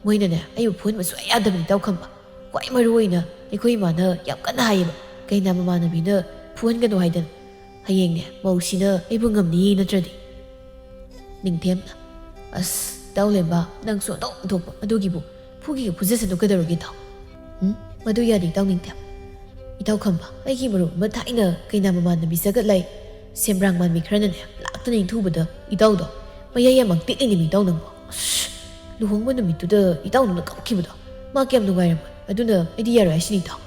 ꯃꯣꯏꯅꯅꯦ ꯑꯩꯕꯨ ꯐꯨꯍꯟꯕ ꯁꯨꯡꯌꯥ ꯌꯥꯗꯕꯅꯤ ꯏꯇꯥꯎ ꯈꯝꯕ꯫ ꯈ꯭ꯋꯥꯏ ꯃꯔꯨ ꯑꯣꯏꯅ ꯑꯩꯈꯣꯏ ꯏꯃꯥꯅ ꯌꯥꯝ ꯀꯟꯅ ꯍꯥꯏꯌꯦꯕ, ꯀꯩꯅꯥ ꯃꯃꯥꯟꯅꯕꯤꯅ ꯐꯨꯍꯟꯒꯅꯨ ꯍꯥꯏꯗꯅ꯫ ꯍꯌꯦꯡꯅꯦ ꯃꯧꯁꯤꯅ ꯑꯩꯕꯨ ꯉꯝꯅꯤꯌꯦ ꯅꯠꯇ꯭ꯔꯗꯤ꯫" ꯅꯤꯡꯊꯦꯝꯅ, "ꯑꯁ, ꯏꯇꯥꯎ ꯂꯦꯝꯕ, ꯅꯪꯁꯨ ꯑꯣꯟꯊꯣꯛ ꯑꯣꯟꯊꯣꯛꯄ꯫ ꯑꯗꯨꯒꯤꯕꯨ ꯐꯨꯒꯦꯒ ꯐꯨꯖꯁꯅꯨ, ꯀꯩꯗꯧꯔꯒꯦ ꯏꯇꯥꯎ?" "ꯎꯝ, ꯃꯗꯨ ꯌꯥꯗꯦ ꯏꯇꯥꯎ ꯅꯤꯡꯊꯦꯝ꯫ ꯏꯇꯥꯎ ꯈꯝꯕ, ꯑꯩꯒꯤ ꯃꯔꯨꯞ ꯑꯃ ꯊꯥꯏꯅ ꯀꯩꯅꯥ ꯃꯃꯥꯟꯅꯕꯤ ꯁꯥꯒꯠꯂꯩ ꯁꯦꯝꯕ꯭ꯔꯥꯡ ꯃꯥꯟꯕꯤ ꯈꯔꯅꯅꯦ ꯂꯥꯛꯇꯅ ꯏꯟꯊꯨꯕꯗ ꯏꯇꯥꯎꯗꯣ ꯃꯌꯥꯏ ꯌꯥꯝ ꯇꯦꯛꯂꯤꯅꯦꯃꯤ ꯏꯇꯥꯎ ꯅꯪꯕꯣ꯫ ꯑꯁ, ꯂꯨꯍꯣꯡꯕ ꯅꯨꯃꯤꯠꯇꯨꯗ ꯏꯇꯥꯎ ꯅꯪꯅ ꯀꯞꯈꯤꯕꯗꯣ ꯃꯥ ꯀꯌꯥꯝ ꯅꯨꯡꯉꯥꯏꯔꯝꯃꯣꯏ꯫ ꯑꯗꯨꯅ ꯑꯩꯗꯤ ꯌꯥꯔꯣꯏ ꯍꯥꯏꯁꯤꯅꯤ ꯏꯇꯥꯎ꯫"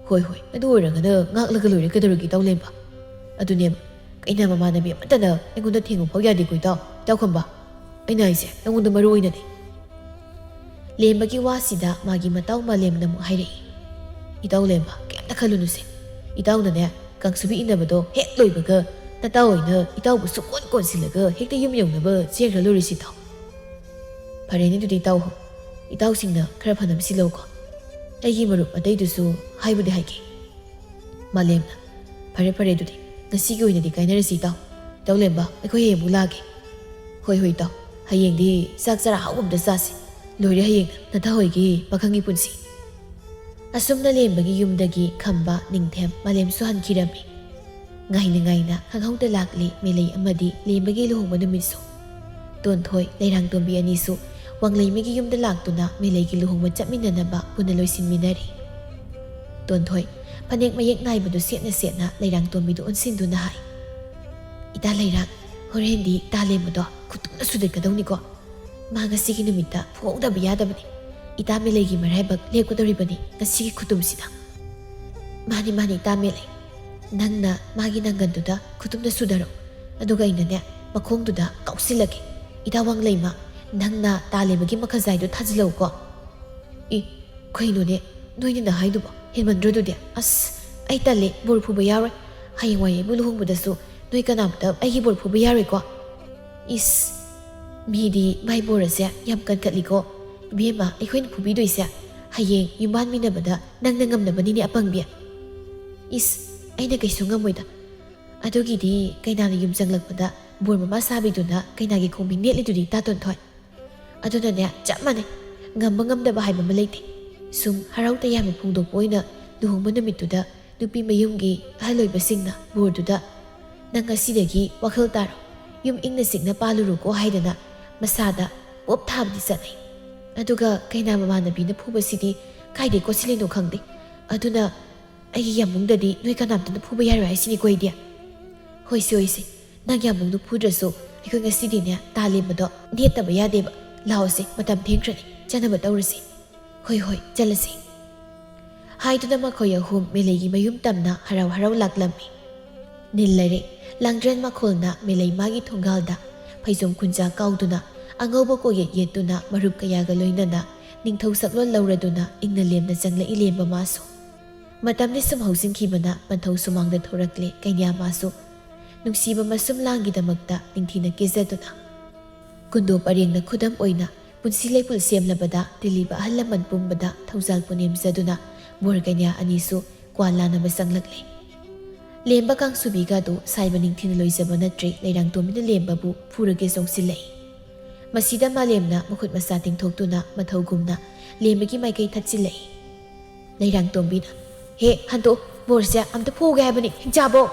"ꯍꯣꯏ, ꯍꯣꯏ, ꯑꯗꯨ ꯑꯣꯏꯔꯒꯅ ꯉꯥꯛꯂꯒ ꯂꯣꯏꯔꯦ, ꯀꯩꯗꯧꯔꯒꯦ ꯏꯇꯥꯎ ꯂꯦꯝꯕ? ꯑꯗꯨꯅꯦꯕ, ꯀꯩꯅꯥ ꯃꯃꯥꯟꯅꯕꯤ ꯑꯃꯠꯇꯅ ꯑꯩꯉꯣꯟꯗ ꯊꯦꯡꯕ ꯐꯥꯎ ꯌꯥꯗꯦꯀꯣ ꯏꯇꯥꯎ, ꯏꯇꯥꯎ ꯈꯝꯕ꯫ ꯑꯩꯅ ꯍꯥꯏꯁꯦ ꯅꯪꯉꯣꯟꯗ ꯃꯔꯨ ꯑꯣꯏꯅꯅꯦ꯫" ꯂꯦꯝꯕꯒꯤ ꯋꯥꯁꯤꯗ ꯃꯥꯒꯤ ꯃꯇꯥꯎ ꯃꯥꯂꯦꯝꯅ ꯑꯃꯨꯛ ꯍꯥꯏꯔꯛꯏ, "ꯏꯇꯥꯎ ꯂꯦꯝꯕ, ꯀꯩꯝꯇ ꯈꯜꯂꯨꯅꯨꯁꯦ꯫ ꯏꯇꯥꯎꯅꯅꯦ, ꯀꯥꯡꯁꯨꯕꯤ ꯏꯟꯅꯕꯗꯣ ꯍꯦꯛ ꯂꯣꯏꯕꯒ ꯅꯇꯥꯎ ꯍꯣꯏꯅ ꯏꯇꯥꯎꯕꯨ ꯁꯨꯛꯀꯣꯟ ꯀꯣꯟꯁꯤꯜꯂꯒ ꯍꯦꯛꯇ ꯌꯨꯝ ꯌꯧꯅꯕ ꯆꯦꯟꯈ꯭ꯔ ꯂꯣꯏꯔꯤꯁꯤ ꯏꯇꯥꯎ꯫ ꯐꯔꯦꯅꯦ ꯑꯗꯨꯗꯤ ꯏꯇꯥꯎ ꯍꯣ꯫ ꯏꯇꯥꯎꯁꯤꯡꯅ ꯈꯔ ꯐꯅꯕ ꯁꯤꯜꯂꯧꯀꯣ꯫ ꯑꯩꯒꯤ ꯃꯔꯨꯞ ꯑꯇꯩꯗꯨꯁꯨ ꯍꯥꯏꯕꯨꯗꯤ ꯍꯥꯏꯒꯦ꯫ ꯃꯥꯂꯦꯝꯅ, "ꯐꯔꯦ ꯐꯔꯦ ꯑꯗꯨꯗꯤ ꯉꯁꯤꯒꯤ ꯑꯣꯏꯅꯗꯤ ꯀꯥꯏꯅꯔꯁꯤ ꯏꯇꯥꯎ꯫ ꯏꯇꯥꯎ ꯂꯦꯝꯕ, ꯑꯩꯈꯣꯏ ꯍꯌꯦꯡ ꯑꯃꯨꯛ ꯂꯥꯛꯑꯒꯦ"꯫ "ꯍꯣꯏ ꯍꯣꯏ ꯏꯇꯥꯎ, ꯍꯌꯦꯡꯗꯤ ꯆꯥꯛ ꯆꯔꯥ ꯑꯍꯥꯎꯕ ꯑꯝꯇ ꯆꯥꯁꯤ꯫ ꯂꯣꯏꯔꯦ ꯍꯌꯦꯡꯅ ꯅꯇꯥꯎ ꯍꯣꯏꯒꯤ ꯄꯥꯈꯪꯒꯤ ꯄꯨꯟꯁꯤ"꯫ ꯑꯁꯨꯝꯅ ꯂꯦꯝꯕꯒꯤ ꯌꯨꯝꯗꯒꯤ ꯈꯝꯕ, ꯅꯤꯡꯊꯦꯝ, ꯃꯥꯂꯦꯝꯁꯨ ꯍꯟꯈꯤꯔꯝꯃꯤ꯫ ꯉꯥꯏꯅ ꯉꯥꯏꯅ ꯈꯪꯍꯧꯗ ꯂꯥꯛꯂꯤ ꯃꯦꯂꯩ ꯑꯃꯗꯤ ꯂꯦꯝꯕꯒꯤ ꯂꯨꯍꯣꯡꯕ ꯅꯨꯃꯤꯠꯁꯨ꯫ ꯇꯣꯟꯊꯣꯏ, ꯂꯩꯔꯥꯡꯇꯣꯝꯕꯤ ꯑꯅꯤꯁꯨ ꯋꯥꯡꯂꯩꯃꯒꯤ ꯌꯨꯝꯗ ꯂꯥꯛꯇꯨꯅ ꯃꯦꯂꯩꯒꯤ ꯂꯨꯍꯣꯡꯕ ꯆꯠꯃꯤꯟꯅꯅꯕ ꯄꯨꯟꯅ ꯂꯣꯏꯁꯤꯟꯃꯤꯟꯅꯔꯤ꯫ ꯇꯣꯟꯊꯣꯏ ꯐꯅꯦꯛ ꯃꯌꯦꯛ ꯅꯥꯏꯕꯗꯨ ꯁꯦꯠꯅ ꯁꯦꯠꯅ ꯂꯩꯔꯥꯡꯇꯣꯝꯕꯤꯗ ꯑꯣꯟꯁꯤꯟꯗꯨꯅ ꯍꯥꯏ, "ꯏꯇꯥ ꯂꯩꯔꯥꯡ, ꯍꯣꯔꯦꯟꯗꯤ ꯏꯇꯥ ꯂꯦꯝꯕꯗꯣ ꯈꯨꯇꯨꯝꯅ ꯁꯨꯗꯠꯀꯗꯧꯅꯤꯀꯣ꯫ ꯃꯥ ꯉꯁꯤꯒꯤ ꯅꯨꯃꯤꯠꯇ ꯐꯨꯍꯧꯗꯕ ꯌꯥꯗꯕꯅꯤ꯫ ꯏꯇꯥ ꯃꯦꯂꯩꯒꯤ ꯃꯔꯥꯏꯕꯛ ꯂꯦꯞꯀꯗꯧꯔꯤꯕꯅꯤ ꯉꯁꯤꯒꯤ ꯈꯨꯇꯨꯝꯁꯤꯗ"꯫ "ꯃꯥꯅꯤ ꯃꯥꯅꯤ ꯏꯇꯥ ꯃꯦꯂꯩ, ꯅꯪꯅ ꯃꯥꯒꯤ ꯅꯪꯒꯟꯗꯨꯗ ꯈꯨꯇꯨꯝꯅ ꯁꯨꯗꯔꯣ꯫ ꯑꯗꯨꯒ ꯑꯩꯅꯅꯦ, ꯃꯈꯣꯡꯗꯨꯗ ꯀꯥꯎꯁꯤꯜꯂꯒꯦ꯫ ꯏꯇꯥ ꯋꯥꯡꯂꯩꯃ, ꯅꯪꯅ ꯇꯥ ꯂꯦꯝꯕꯒꯤ ꯃꯈꯖꯥꯏꯗꯣ ꯊꯥꯖꯤꯜꯂꯛꯎꯀꯣ"꯫ "ꯏ, ꯀꯩꯅꯣꯅꯦ, ꯅꯣꯏꯅꯤꯅ ꯍꯥꯏꯗꯨꯕꯣ? ꯍꯦꯟꯃꯟꯗ꯭ꯔꯣ ꯑꯗꯨꯗꯤ? ꯑꯁ, ꯑꯩ ꯇꯜꯂꯦ, ꯕꯣꯔ ꯐꯨꯕ ꯌꯥꯔꯣꯏ꯫ ꯍꯌꯦꯡꯋꯥꯏ ꯑꯩꯕꯨ ꯂꯨꯍꯣꯡꯕꯗꯁꯨ ꯅꯣꯏ ꯀꯅꯥꯝꯇ ꯑꯩꯒꯤ ꯕꯣꯔ ꯐꯨꯕ ꯌꯥꯔꯣꯏꯀꯣ"꯫ "ꯏꯁ, ꯃꯤꯗꯤ ꯃꯥꯏ ꯕꯣꯔ ꯑꯁꯦ ꯌꯥꯝ ꯀꯟꯈꯠꯂꯤꯀꯣ꯫ ꯏꯕꯦꯝꯃ, ꯑꯩꯈꯣꯏꯅ ꯐꯨꯕꯤꯗꯣꯏꯁꯦ ꯍꯌꯦꯡ ꯌꯨꯝꯕꯥꯟꯃꯤꯟꯅꯕꯗ ꯅꯪꯅ ꯉꯝꯅꯕꯅꯤꯅꯦ, ꯑꯄꯪꯕꯤ"꯫ "ꯏꯁ, ꯑꯩꯅ ꯀꯩꯁꯨ ꯉꯝꯃꯣꯏꯗ꯫ ꯑꯗꯨꯒꯤꯗꯤ ꯀꯩꯅꯥꯅ ꯌꯨꯝ ꯆꯪꯂꯛꯄꯗ ꯕꯣꯔ ꯃꯃꯥ ꯁꯥꯕꯤꯗꯨꯅ ꯀꯩꯅꯥꯒꯤ ꯈꯣꯡꯕꯤ ꯅꯦꯠꯂꯤꯗꯨꯗꯤ ꯇꯥ ꯇꯣꯟꯊꯣꯏ꯫ ꯑꯗꯨꯅꯅꯦ, ꯆꯞ ꯃꯥꯟꯅꯩ꯫ ꯉꯝꯕ ꯉꯝꯗꯕ ꯍꯥꯏꯕ ꯑꯃ ꯂꯩꯇꯦ꯫ ꯁꯨꯝ ꯍꯔꯥꯎ ꯇꯌꯥꯝꯕ ꯐꯣꯡꯗꯣꯛꯄ ꯑꯣꯏꯅ ꯂꯨꯍꯣꯡꯕ ꯅꯨꯃꯤꯠꯇꯨꯗ ꯅꯨꯄꯤ ꯃꯌꯨꯝꯒꯤ ꯑꯍꯜ ꯑꯣꯏꯕꯁꯤꯡꯅ ꯕꯣꯔꯗꯨꯗ, 'ꯅꯪ ꯉꯁꯤꯗꯒꯤ ꯋꯥꯈꯜ ꯇꯥꯔꯣ꯫ ꯌꯨꯝ ꯏꯪꯅ ꯆꯤꯛꯅ ꯄꯥꯜꯂꯨꯔꯣꯀꯣ' ꯍꯥꯏꯗꯅ ꯃꯁꯥꯗ ꯄꯣꯞ ꯊꯥꯕꯗꯤ ꯆꯠꯅꯩ꯫ ꯑꯗꯨꯒ ꯀꯩꯅꯥ ꯃꯃꯥꯟꯅꯕꯤꯅ ꯐꯨꯕꯁꯤꯗꯤ ꯀꯥꯏꯗꯩ ꯀꯣꯠꯁꯤꯜꯂꯤꯅꯣ ꯈꯪꯗꯦ꯫ ꯑꯗꯨꯅ ꯑꯩꯒꯤ ꯌꯥꯝꯕꯨꯡꯗꯗꯤ ꯅꯣꯏ ꯀꯅꯥꯝꯇꯅ ꯐꯨꯕ ꯌꯥꯔꯣꯏ ꯍꯥꯏꯁꯤꯅꯤꯀꯣ ꯑꯩꯗꯤ꯫ ꯍꯣꯏꯁꯦ, ꯍꯣꯏꯁꯦ, ꯅꯪ ꯌꯥꯝꯕꯨꯡꯗꯣ ꯐꯨꯗ꯭ꯔꯁꯨ ꯑꯩꯈꯣꯏ ꯉꯁꯤꯗꯤꯅꯦ ꯇꯥ ꯂꯦꯝꯕꯗꯣ ꯅꯦꯠꯇꯕ ꯌꯥꯗꯦꯕ꯫ ꯂꯥꯛꯑꯣꯁꯦ, ꯃꯇꯝ ꯊꯦꯡꯈ꯭ꯔꯅꯤ, ꯆꯠꯅꯕ ꯇꯧꯔꯁꯤ꯫ ꯍꯣꯏ, ꯍꯣꯏ, ꯆꯠꯂꯁꯤ꯫ ꯍꯥꯏꯗꯨꯅ ꯃꯈꯣꯏ ꯑꯍꯨꯝ ꯃꯦꯂꯩꯒꯤ ꯃꯌꯨꯝ ꯇꯝꯅ ꯍꯔꯥꯎ ꯍꯔꯥꯎ ꯂꯥꯛꯂꯝꯃꯤ꯫ ꯅꯤꯜ ꯂꯩꯔꯦ꯫ ꯂꯥꯡꯗ꯭ꯔꯦꯟ ꯃꯈꯣꯜꯅ ꯃꯦꯂꯩ ꯃꯥꯒꯤ ꯊꯣꯡꯒꯥꯜꯗ ꯐꯩꯖꯣꯝ ꯈꯨꯟꯖꯥ ꯀꯥꯎꯗꯨꯅ, ꯑꯉꯧꯕ ꯀꯣꯌꯦꯠ ꯌꯦꯠꯇꯨꯅ ꯃꯔꯨꯞ ꯀꯌꯥꯒ ꯂꯣꯏꯅꯅ ꯅꯤꯡꯊꯧ ꯁꯛꯂꯣꯟ ꯂꯧꯔꯗꯨꯅ ꯏꯪꯅ ꯂꯦꯝꯅ ꯆꯪꯂꯛꯏ ꯂꯦꯝꯕ ꯃꯥꯁꯨ꯫ ꯃꯇꯝꯗꯤ ꯁꯨꯝ ꯍꯧꯖꯤꯟꯈꯤꯕꯅ ꯄꯟꯊꯧ ꯁꯨꯃꯥꯡꯗ ꯊꯣꯔꯛꯂꯦ ꯀꯩꯅ꯭ꯌꯥꯃꯥꯁꯨ꯫ ꯅꯨꯡꯁꯤꯕ ꯃꯁꯨꯝ ꯂꯥꯡꯒꯤꯗꯃꯛꯇ ꯅꯤꯡꯊꯤꯅ ꯀꯦꯖꯗꯨꯅ꯫ ꯀꯨꯟꯗꯣ ꯄꯔꯦꯡꯅ ꯈꯨꯗꯝ ꯑꯣꯏꯅ ꯄꯨꯟꯁꯤ ꯂꯩꯄꯨꯜ ꯁꯦꯝꯂꯕꯗ ꯇꯤꯜꯂꯤꯕ ꯑꯍꯜ ꯂꯃꯟ ꯄꯨꯝꯕꯗ ꯊꯧꯖꯥꯜ ꯄꯨꯅꯦꯝꯖꯗꯨꯅ ꯕꯣꯔ ꯀꯩꯅ꯭ꯌꯥ ꯑꯅꯤꯁꯨ ꯀ꯭ꯋꯥ ꯂꯥꯟꯅꯕ ꯆꯪꯂꯛꯂꯦ꯫ ꯂꯦꯝꯕ ꯀꯥꯡꯁꯨꯕꯤꯒ ꯑꯗꯨ ꯁꯥꯏꯕ ꯅꯤꯡꯊꯤꯅ ꯂꯣꯏꯖꯕ ꯅꯠꯇ꯭ꯔꯦ ꯂꯩꯔꯥꯡꯇꯣꯝꯕꯤꯅ ꯂꯦꯝꯕꯕꯨ ꯐꯨꯔꯒꯦ ꯆꯣꯡꯁꯤꯜꯂꯛꯏ꯫ ꯃꯁꯤꯗ ꯃꯥꯂꯦꯝꯅ ꯃꯈꯨꯠ ꯃꯁꯥ ꯇꯤꯡꯊꯣꯛꯇꯨꯅ ꯃꯊꯧꯒꯨꯝꯅ ꯂꯦꯝꯕꯒꯤ ꯃꯥꯏꯀꯩ ꯊꯠꯆꯤꯜꯂꯛꯏ꯫ ꯂꯩꯔꯥꯡꯇꯣꯝꯕꯤꯅ, "ꯍꯦ, ꯍꯟꯇꯣꯛ, ꯕꯣꯔꯁꯦ ꯑꯝꯇ ꯐꯨꯒꯦ ꯍꯥꯏꯕꯅꯤ, ꯍꯤꯡꯆꯥꯕꯧ!"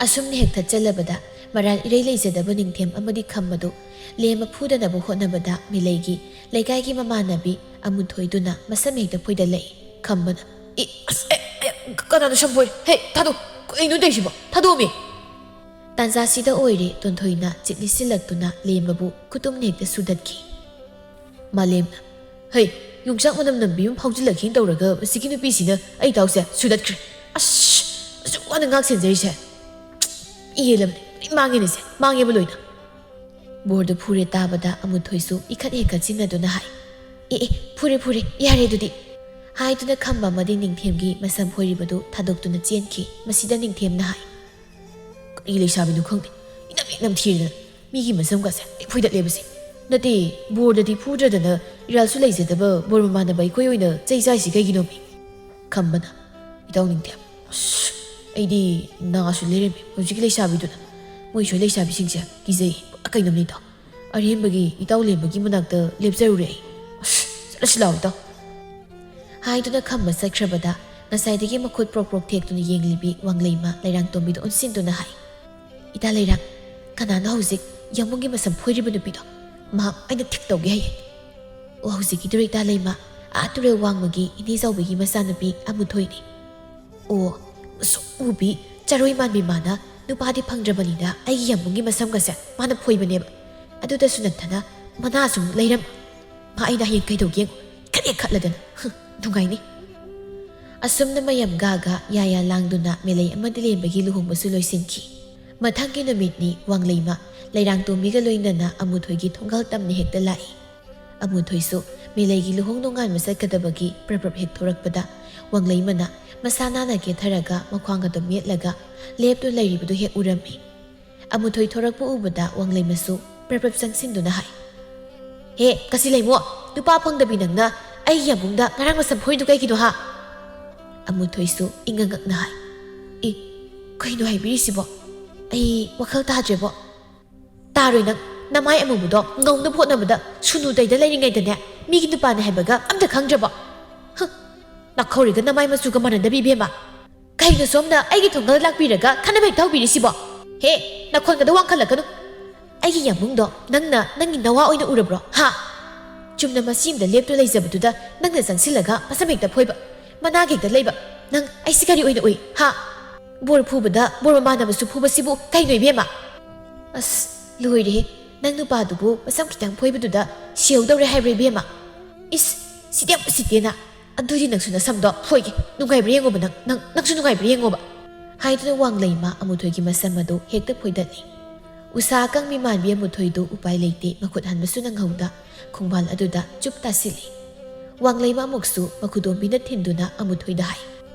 ꯑꯁꯨꯝꯅ ꯍꯦꯛ ꯊꯠꯆꯜꯂꯕꯗ ꯃꯔꯥꯜ ꯏꯔꯩ ꯂꯩꯖꯗꯕ ꯅꯤꯡꯊꯦꯝ ꯑꯃꯗꯤ ꯈꯝꯕꯗꯨ ꯂꯦꯝꯕ ꯐꯨꯗꯅꯕ ꯍꯣꯠꯅꯕꯗ ꯃꯤꯂꯩꯒꯤ ꯂꯩꯀꯥꯏꯒꯤ ꯃꯃꯥꯟꯅꯕꯤ ꯑꯃꯨꯊꯣꯏꯗꯨꯅ ꯃꯁꯝ ꯍꯦꯛꯇ ꯐꯣꯏꯗꯠꯂꯛꯏ꯫ ꯈꯝꯕꯅ, "ꯏ, ꯑꯁ, ꯑꯦ, ꯑꯦ, ꯀꯅꯥꯅꯣ ꯁꯝꯐꯣꯏ? ꯍꯦ, ꯊꯥꯗꯣꯛ, ꯀꯩꯅꯣ ꯇꯧꯏꯁꯤꯕꯣ? ꯊꯥꯗꯣꯛꯑꯃꯤ!" ꯇꯥꯟꯖꯥꯁꯤꯗ ꯑꯣꯏꯔꯦ ꯇꯣꯟꯊꯣꯏꯅ ꯆꯤꯠ ꯂꯤꯁꯤꯜꯂꯛꯇꯨꯅ ꯂꯦꯝꯕꯕꯨ ꯈꯨꯇꯨꯝꯅ ꯍꯦꯛꯇ ꯁꯨꯗꯠꯈꯤ꯫ ꯃꯥꯂꯦꯝꯅ, "ꯍꯩ, ꯌꯣꯡꯆꯥꯛ ꯃꯅꯝ ꯅꯝꯕꯤ ꯑꯃ ꯐꯥꯎꯖꯤꯜꯂꯛꯈꯤꯅ ꯇꯧꯔꯒ ꯃꯁꯤꯒꯤ ꯅꯨꯄꯤꯁꯤꯅ ꯑꯩ ꯏꯇꯥꯎꯁꯦ ꯁꯨꯗꯠꯈ꯭ꯔꯦ꯫ ꯑꯁ, ꯑꯁꯨꯛ ꯋꯥꯅ ꯉꯥꯛ ꯁꯦꯟꯖꯔꯤꯁꯦ꯫ ꯏꯍꯦꯜꯂꯕꯅꯦ, ꯂꯣꯏ ꯃꯥꯡꯉꯦꯅꯦ ꯁꯦ, ꯃꯥꯡꯉꯦꯕ ꯂꯣꯏꯅ꯫" ꯕꯣꯔꯗꯨ ꯐꯨꯔꯦ ꯇꯥꯕꯗ ꯑꯃꯨꯊꯣꯏꯁꯨ ꯏꯈꯠ ꯍꯦꯛꯀꯠ ꯆꯤꯟꯅꯗꯨꯅ ꯍꯥꯏ, "ꯑꯦ, ꯑꯦ, ꯐꯨꯔꯦ, ꯐꯨꯔꯦ, ꯌꯥꯔꯦ ꯑꯗꯨꯗꯤ꯫" ꯍꯥꯏꯗꯨꯅ ꯈꯝꯕ ꯑꯃꯗꯤ ꯅꯤꯡꯊꯦꯝꯒꯤ ꯃꯁꯝ ꯐꯣꯏꯔꯤꯕꯗꯨ ꯊꯥꯗꯣꯛꯇꯨꯅ ꯆꯦꯟꯈꯤ꯫ ꯃꯁꯤꯗ ꯅꯤꯡꯊꯦꯝꯅ ꯍꯥꯏ, "ꯀꯔꯤ ꯂꯩꯁꯥꯕꯤꯅꯣ ꯈꯪꯗꯦ, ꯏꯅꯝ ꯍꯦꯛ ꯅꯝꯊꯤꯔꯗꯅ ꯃꯤꯒꯤ ꯃꯁꯝꯒꯁꯦ ꯂꯣꯏ ꯐꯣꯏꯗꯠꯂꯦꯕꯁꯦ꯫ ꯅꯠꯇꯦ, ꯕꯣꯔꯗꯗꯤ ꯐꯨꯗ꯭ꯔꯗꯅ ꯏꯔꯥꯜꯁꯨ ꯂꯩꯖꯗꯕ ꯕꯣꯔ ꯃꯃꯥꯟꯅꯕ ꯑꯩꯈꯣꯏ ꯑꯣꯏꯅ ꯆꯩ ꯆꯥꯏꯁꯤ ꯀꯩꯒꯤꯅꯣꯃꯤ?" ꯈꯝꯕꯅ, "ꯏꯇꯥꯎ ꯅꯤꯡꯊꯦꯝ, ꯑꯁ, ꯑꯩꯗꯤ ꯅꯥꯁꯨ ꯂꯩꯔꯝꯃꯤ ꯍꯧꯖꯤꯛꯀꯤ ꯂꯩꯁꯥꯕꯤꯗꯨꯅ꯫ ꯃꯣꯏ ꯁ꯭ꯋꯥꯏ ꯂꯩꯁꯥꯕꯤꯁꯤꯡꯁꯦ ꯀꯤꯖꯩ, ꯄꯨꯔꯥ ꯀꯩꯅꯣꯝꯅꯤ ꯏꯇꯥꯎ꯫ ꯑꯔꯦꯝꯕꯒꯤ ꯏꯇꯥꯎ ꯂꯦꯝꯕꯒꯤ ꯃꯅꯥꯛꯇ ꯂꯦꯞꯆꯔꯨꯔꯦ ꯑꯩ꯫ ꯑꯁ, ꯆꯠꯂꯁꯤ ꯂꯥꯎ ꯏꯇꯥꯎ꯫" ꯍꯥꯏꯗꯨꯅ ꯈꯝꯕ ꯆꯠꯈ꯭ꯔꯕꯗ ꯉꯁꯥꯏꯗꯒꯤ ꯃꯈꯨꯠ ꯄ꯭ꯔꯣꯛ ꯄ꯭ꯔꯣꯛ ꯊꯦꯛꯇꯨꯅ ꯌꯦꯡꯂꯤꯕꯤ ꯋꯥꯡꯂꯩꯃ ꯂꯩꯔꯥꯡꯇꯣꯝꯕꯤꯗ ꯑꯣꯟꯁꯤꯟꯗꯨꯅ ꯍꯥꯏ, "ꯏꯇꯥ ꯂꯩꯔꯥꯡ, ꯀꯅꯥꯅꯣ ꯍꯧꯖꯤꯛ ꯌꯥꯝꯕꯨꯡꯒꯤ ꯃꯁꯝ ꯐꯣꯏꯔꯤꯕ ꯅꯨꯄꯤꯗꯣ? ꯃꯍꯥꯛ ꯑꯩꯅ ꯊꯤꯛ ꯇꯧꯒꯦ ꯍꯥꯏꯌꯦ꯫" "ꯑꯣ, ꯍꯧꯖꯤꯛꯀꯤꯗꯨꯔꯣ ꯏꯇꯥ ꯂꯩꯃ? ꯑꯥ, ꯇꯨꯔꯦꯜ ꯋꯥꯡꯃꯒꯤ ꯏꯅꯦ ꯆꯥꯎꯕꯤꯒꯤ ꯃꯆꯥꯅꯨꯄꯤ ꯑꯃꯨꯊꯣꯏꯅꯤ꯫" "ꯑꯣ, ꯃꯁꯨꯛ ꯃꯨꯕꯤ ꯆꯔꯣꯏ ꯃꯥꯟꯕꯤ ꯃꯥꯅ ꯅꯨꯄꯥꯗꯤ ꯐꯪꯗ꯭ꯔꯕꯅꯤꯅ ꯑꯩꯒꯤ ꯌꯥꯝꯕꯨꯡꯒꯤ ꯃꯁꯝꯒꯁꯦ ꯃꯥꯅ ꯐꯣꯏꯕꯅꯦꯕ꯫ ꯑꯗꯨꯗꯁꯨ ꯅꯠꯇꯅ ꯃꯅꯥꯁꯨ ꯑꯃꯨꯛ ꯂꯩꯔꯝ꯫ ꯃꯥ ꯑꯩꯅ ꯍꯌꯦꯡ ꯀꯩꯗꯧꯒꯦ ꯌꯦꯡꯉꯨ, ꯈꯠꯂꯦ ꯈꯠꯂꯗꯅ꯫ ꯍꯨꯝ, ꯅꯨꯡꯉꯥꯏꯅꯤ꯫" ꯑꯁꯨꯝꯅ ꯃꯌꯥꯝ ꯒꯥ ꯒꯥ ꯌꯥ ꯌꯥ ꯂꯥꯡꯗꯨꯅ ꯃꯦꯂꯩ ꯑꯃꯗꯤ ꯂꯦꯝꯕꯒꯤ ꯂꯨꯍꯣꯡꯕꯁꯨ ꯂꯣꯏꯁꯤꯟꯈꯤ꯫ ꯃꯊꯪꯒꯤ ꯅꯨꯃꯤꯠꯅꯤ ꯋꯥꯡꯂꯩꯃ ꯂꯩꯔꯥꯡꯇꯣꯝꯕꯤꯒ ꯂꯣꯏꯅꯅ ꯑꯃꯨꯊꯣꯏꯒꯤ ꯊꯣꯡꯒꯥꯜ ꯇꯝꯅ ꯍꯦꯛꯇ ꯂꯥꯛꯏ꯫ ꯑꯃꯨꯊꯣꯏꯁꯨ ꯃꯦꯂꯩꯒꯤ ꯂꯨꯍꯣꯡ ꯅꯣꯡꯉꯥꯟꯕ ꯆꯠꯀꯗꯕꯒꯤ ꯄ꯭ꯔꯞ ꯄ꯭ꯔꯞ ꯍꯦꯛ ꯊꯣꯔꯛꯄꯗ ꯋꯥꯡꯂꯩꯃꯅ ꯃꯁꯥ ꯅꯥꯟꯅ ꯀꯦꯊꯔꯒ ꯃꯈ꯭ꯋꯥꯡ ꯑꯗꯨ ꯃꯦꯠꯂꯒ ꯂꯦꯞꯇꯨꯅ ꯂꯩꯔꯤꯕꯗꯨ ꯍꯦꯛ ꯎꯔꯝꯃꯤ꯫ ꯑꯃꯨꯊꯣꯏ ꯊꯣꯔꯛꯄ ꯎꯕꯗ ꯋꯥꯡꯂꯩꯃꯁꯨ ꯄ꯭ꯔꯞ ꯄ꯭ꯔꯞ ꯆꯪꯁꯤꯟꯗꯨꯅ ꯍꯥꯏ, "ꯍꯦ, ꯀꯁꯤ ꯂꯩꯃꯣ, ꯅꯨꯄꯥ ꯐꯪꯗꯕꯤ ꯅꯪꯅ ꯑꯩꯒꯤ ꯌꯥꯝꯕꯨꯡꯗ ꯉꯔꯥꯡ ꯃꯁꯝ ꯐꯣꯏꯗꯨ ꯀꯩꯒꯤꯅꯣ ꯍꯥ?" ꯑꯃꯨꯊꯣꯏꯁꯨ ꯏꯉꯛ ꯉꯛꯅ ꯍꯥꯏ, "ꯏ, ꯀꯩꯅꯣ ꯍꯥꯏꯕꯤꯔꯤꯁꯤꯕꯣ? ꯑꯩ ꯋꯥꯈꯜ ꯇꯥꯗ꯭ꯔꯦꯕꯣ꯫" "ꯇꯥꯔꯣꯏ ꯅꯪ, ꯅꯃꯥꯏ ꯑꯃꯨꯕꯗꯣ ꯉꯧꯅꯕ ꯍꯣꯠꯅꯕꯗ ꯁꯨꯅꯨ ꯇꯩꯗ ꯂꯩꯔꯤꯉꯩꯗꯅꯦ, ꯃꯤꯒꯤ ꯅꯨꯄꯥꯅꯦ ꯍꯥꯏꯕꯒ ꯑꯝꯇ ꯈꯪꯗ꯭ꯔꯕꯣ? ꯍꯨꯝ, ꯅꯥꯈꯧꯔꯤꯒ ꯅꯃꯥꯏ ꯃꯆꯨꯒ ꯃꯥꯟꯅꯗꯕꯤ ꯏꯕꯦꯝꯃ꯫ ꯀꯩꯅꯣ ꯁꯣꯝꯅ ꯑꯩꯒꯤ ꯊꯣꯡꯒꯜ ꯂꯥꯛꯄꯤꯔꯒ ꯈꯠꯅꯕ ꯍꯦꯛꯇ ꯍꯧꯕꯤꯔꯤꯁꯤꯕꯣ? ꯍꯦ, ꯅꯈꯣꯟꯒꯗꯣ ꯋꯥꯡꯈꯠꯂꯛꯀꯅꯨ꯫ ꯑꯩꯒꯤ ꯌꯥꯝꯕꯨꯡꯗꯣ ꯅꯪꯅ ꯅꯪꯒꯤ ꯅꯋꯥ ꯑꯣꯏꯅ ꯎꯔꯕ꯭ꯔꯣ? ꯍꯥ? ꯆꯨꯝꯅ ꯃꯁꯤ ꯑꯃꯗ ꯂꯦꯞꯇꯨ ꯂꯩꯖꯕꯗꯨꯗ ꯅꯪꯅ ꯆꯪꯁꯤꯜꯂꯒ ꯃꯁꯝ ꯍꯦꯛꯇ ꯐꯣꯏꯕ, ꯃꯅꯥꯒ ꯍꯦꯛꯇ ꯂꯩꯕ, ꯅꯪ ꯑꯩꯁꯤ ꯀꯔꯤ ꯑꯣꯏꯅ ꯎꯏ? ꯍꯥ? ꯕꯣꯔ ꯐꯨꯕꯗ ꯕꯣꯔ ꯃꯃꯥꯟꯅꯕꯁꯨ ꯐꯨꯕꯁꯤꯕꯨ ꯀꯩꯅꯣ ꯏꯕꯦꯝꯃ?" "ꯑꯁ, ꯂꯣꯏꯔꯦꯍꯦ, ꯅꯪ ꯅꯨꯄꯥꯗꯨꯕꯨ ꯃꯁꯝ ꯈꯤꯇꯪ ꯐꯣꯏꯕꯗꯨꯗ ꯁꯤꯍꯧꯗꯧꯔꯦ ꯍꯥꯏꯕ꯭ꯔꯥ ꯏꯕꯦꯝꯃ? ꯏꯁ, ꯁꯤꯗꯤ ꯌꯥꯝ ꯎꯁꯤꯠꯇꯦꯅ꯫ ꯑꯗꯨꯗꯤ ꯅꯪꯁꯨ ꯅꯁꯝꯗꯣ ꯐꯣꯏꯒꯦ, ꯅꯨꯡꯉꯥꯏꯕ꯭ꯔꯥ ꯌꯦꯡꯉꯣꯕ ꯅꯪ, ꯅꯪ, ꯅꯪꯁꯨ ꯅꯨꯡꯉꯥꯏꯕ꯭ꯔꯥ ꯌꯦꯡꯉꯣꯕ꯫" ꯍꯥꯏꯗꯨꯅ ꯋꯥꯡꯂꯩꯃ ꯑꯃꯨꯊꯣꯏꯒꯤ ꯃꯁꯝ ꯑꯗꯨ ꯍꯦꯛꯇ ꯐꯣꯏꯗꯠꯂꯤ꯫ ꯎꯁꯥ ꯑꯀꯪꯕꯤ ꯃꯥꯟꯕꯤ ꯑꯃꯨꯊꯣꯏꯗꯨ ꯎꯄꯥꯏ ꯂꯩꯇꯦ, ꯃꯈꯨꯠ ꯍꯟꯕꯁꯨ ꯅꯪꯍꯧꯗ ꯈꯣꯡꯕꯥꯜ ꯑꯗꯨꯗ ꯆꯨꯞ ꯇꯥꯁꯤꯜꯂꯤ꯫ ꯋꯥꯡꯂꯩꯃ ꯑꯃꯨꯛꯁꯨ ꯃꯈꯨꯗꯣꯝꯕꯤꯅ ꯊꯤꯟꯗꯨꯅ ꯑꯃꯨꯊꯣꯏꯗ ꯍꯥꯏ,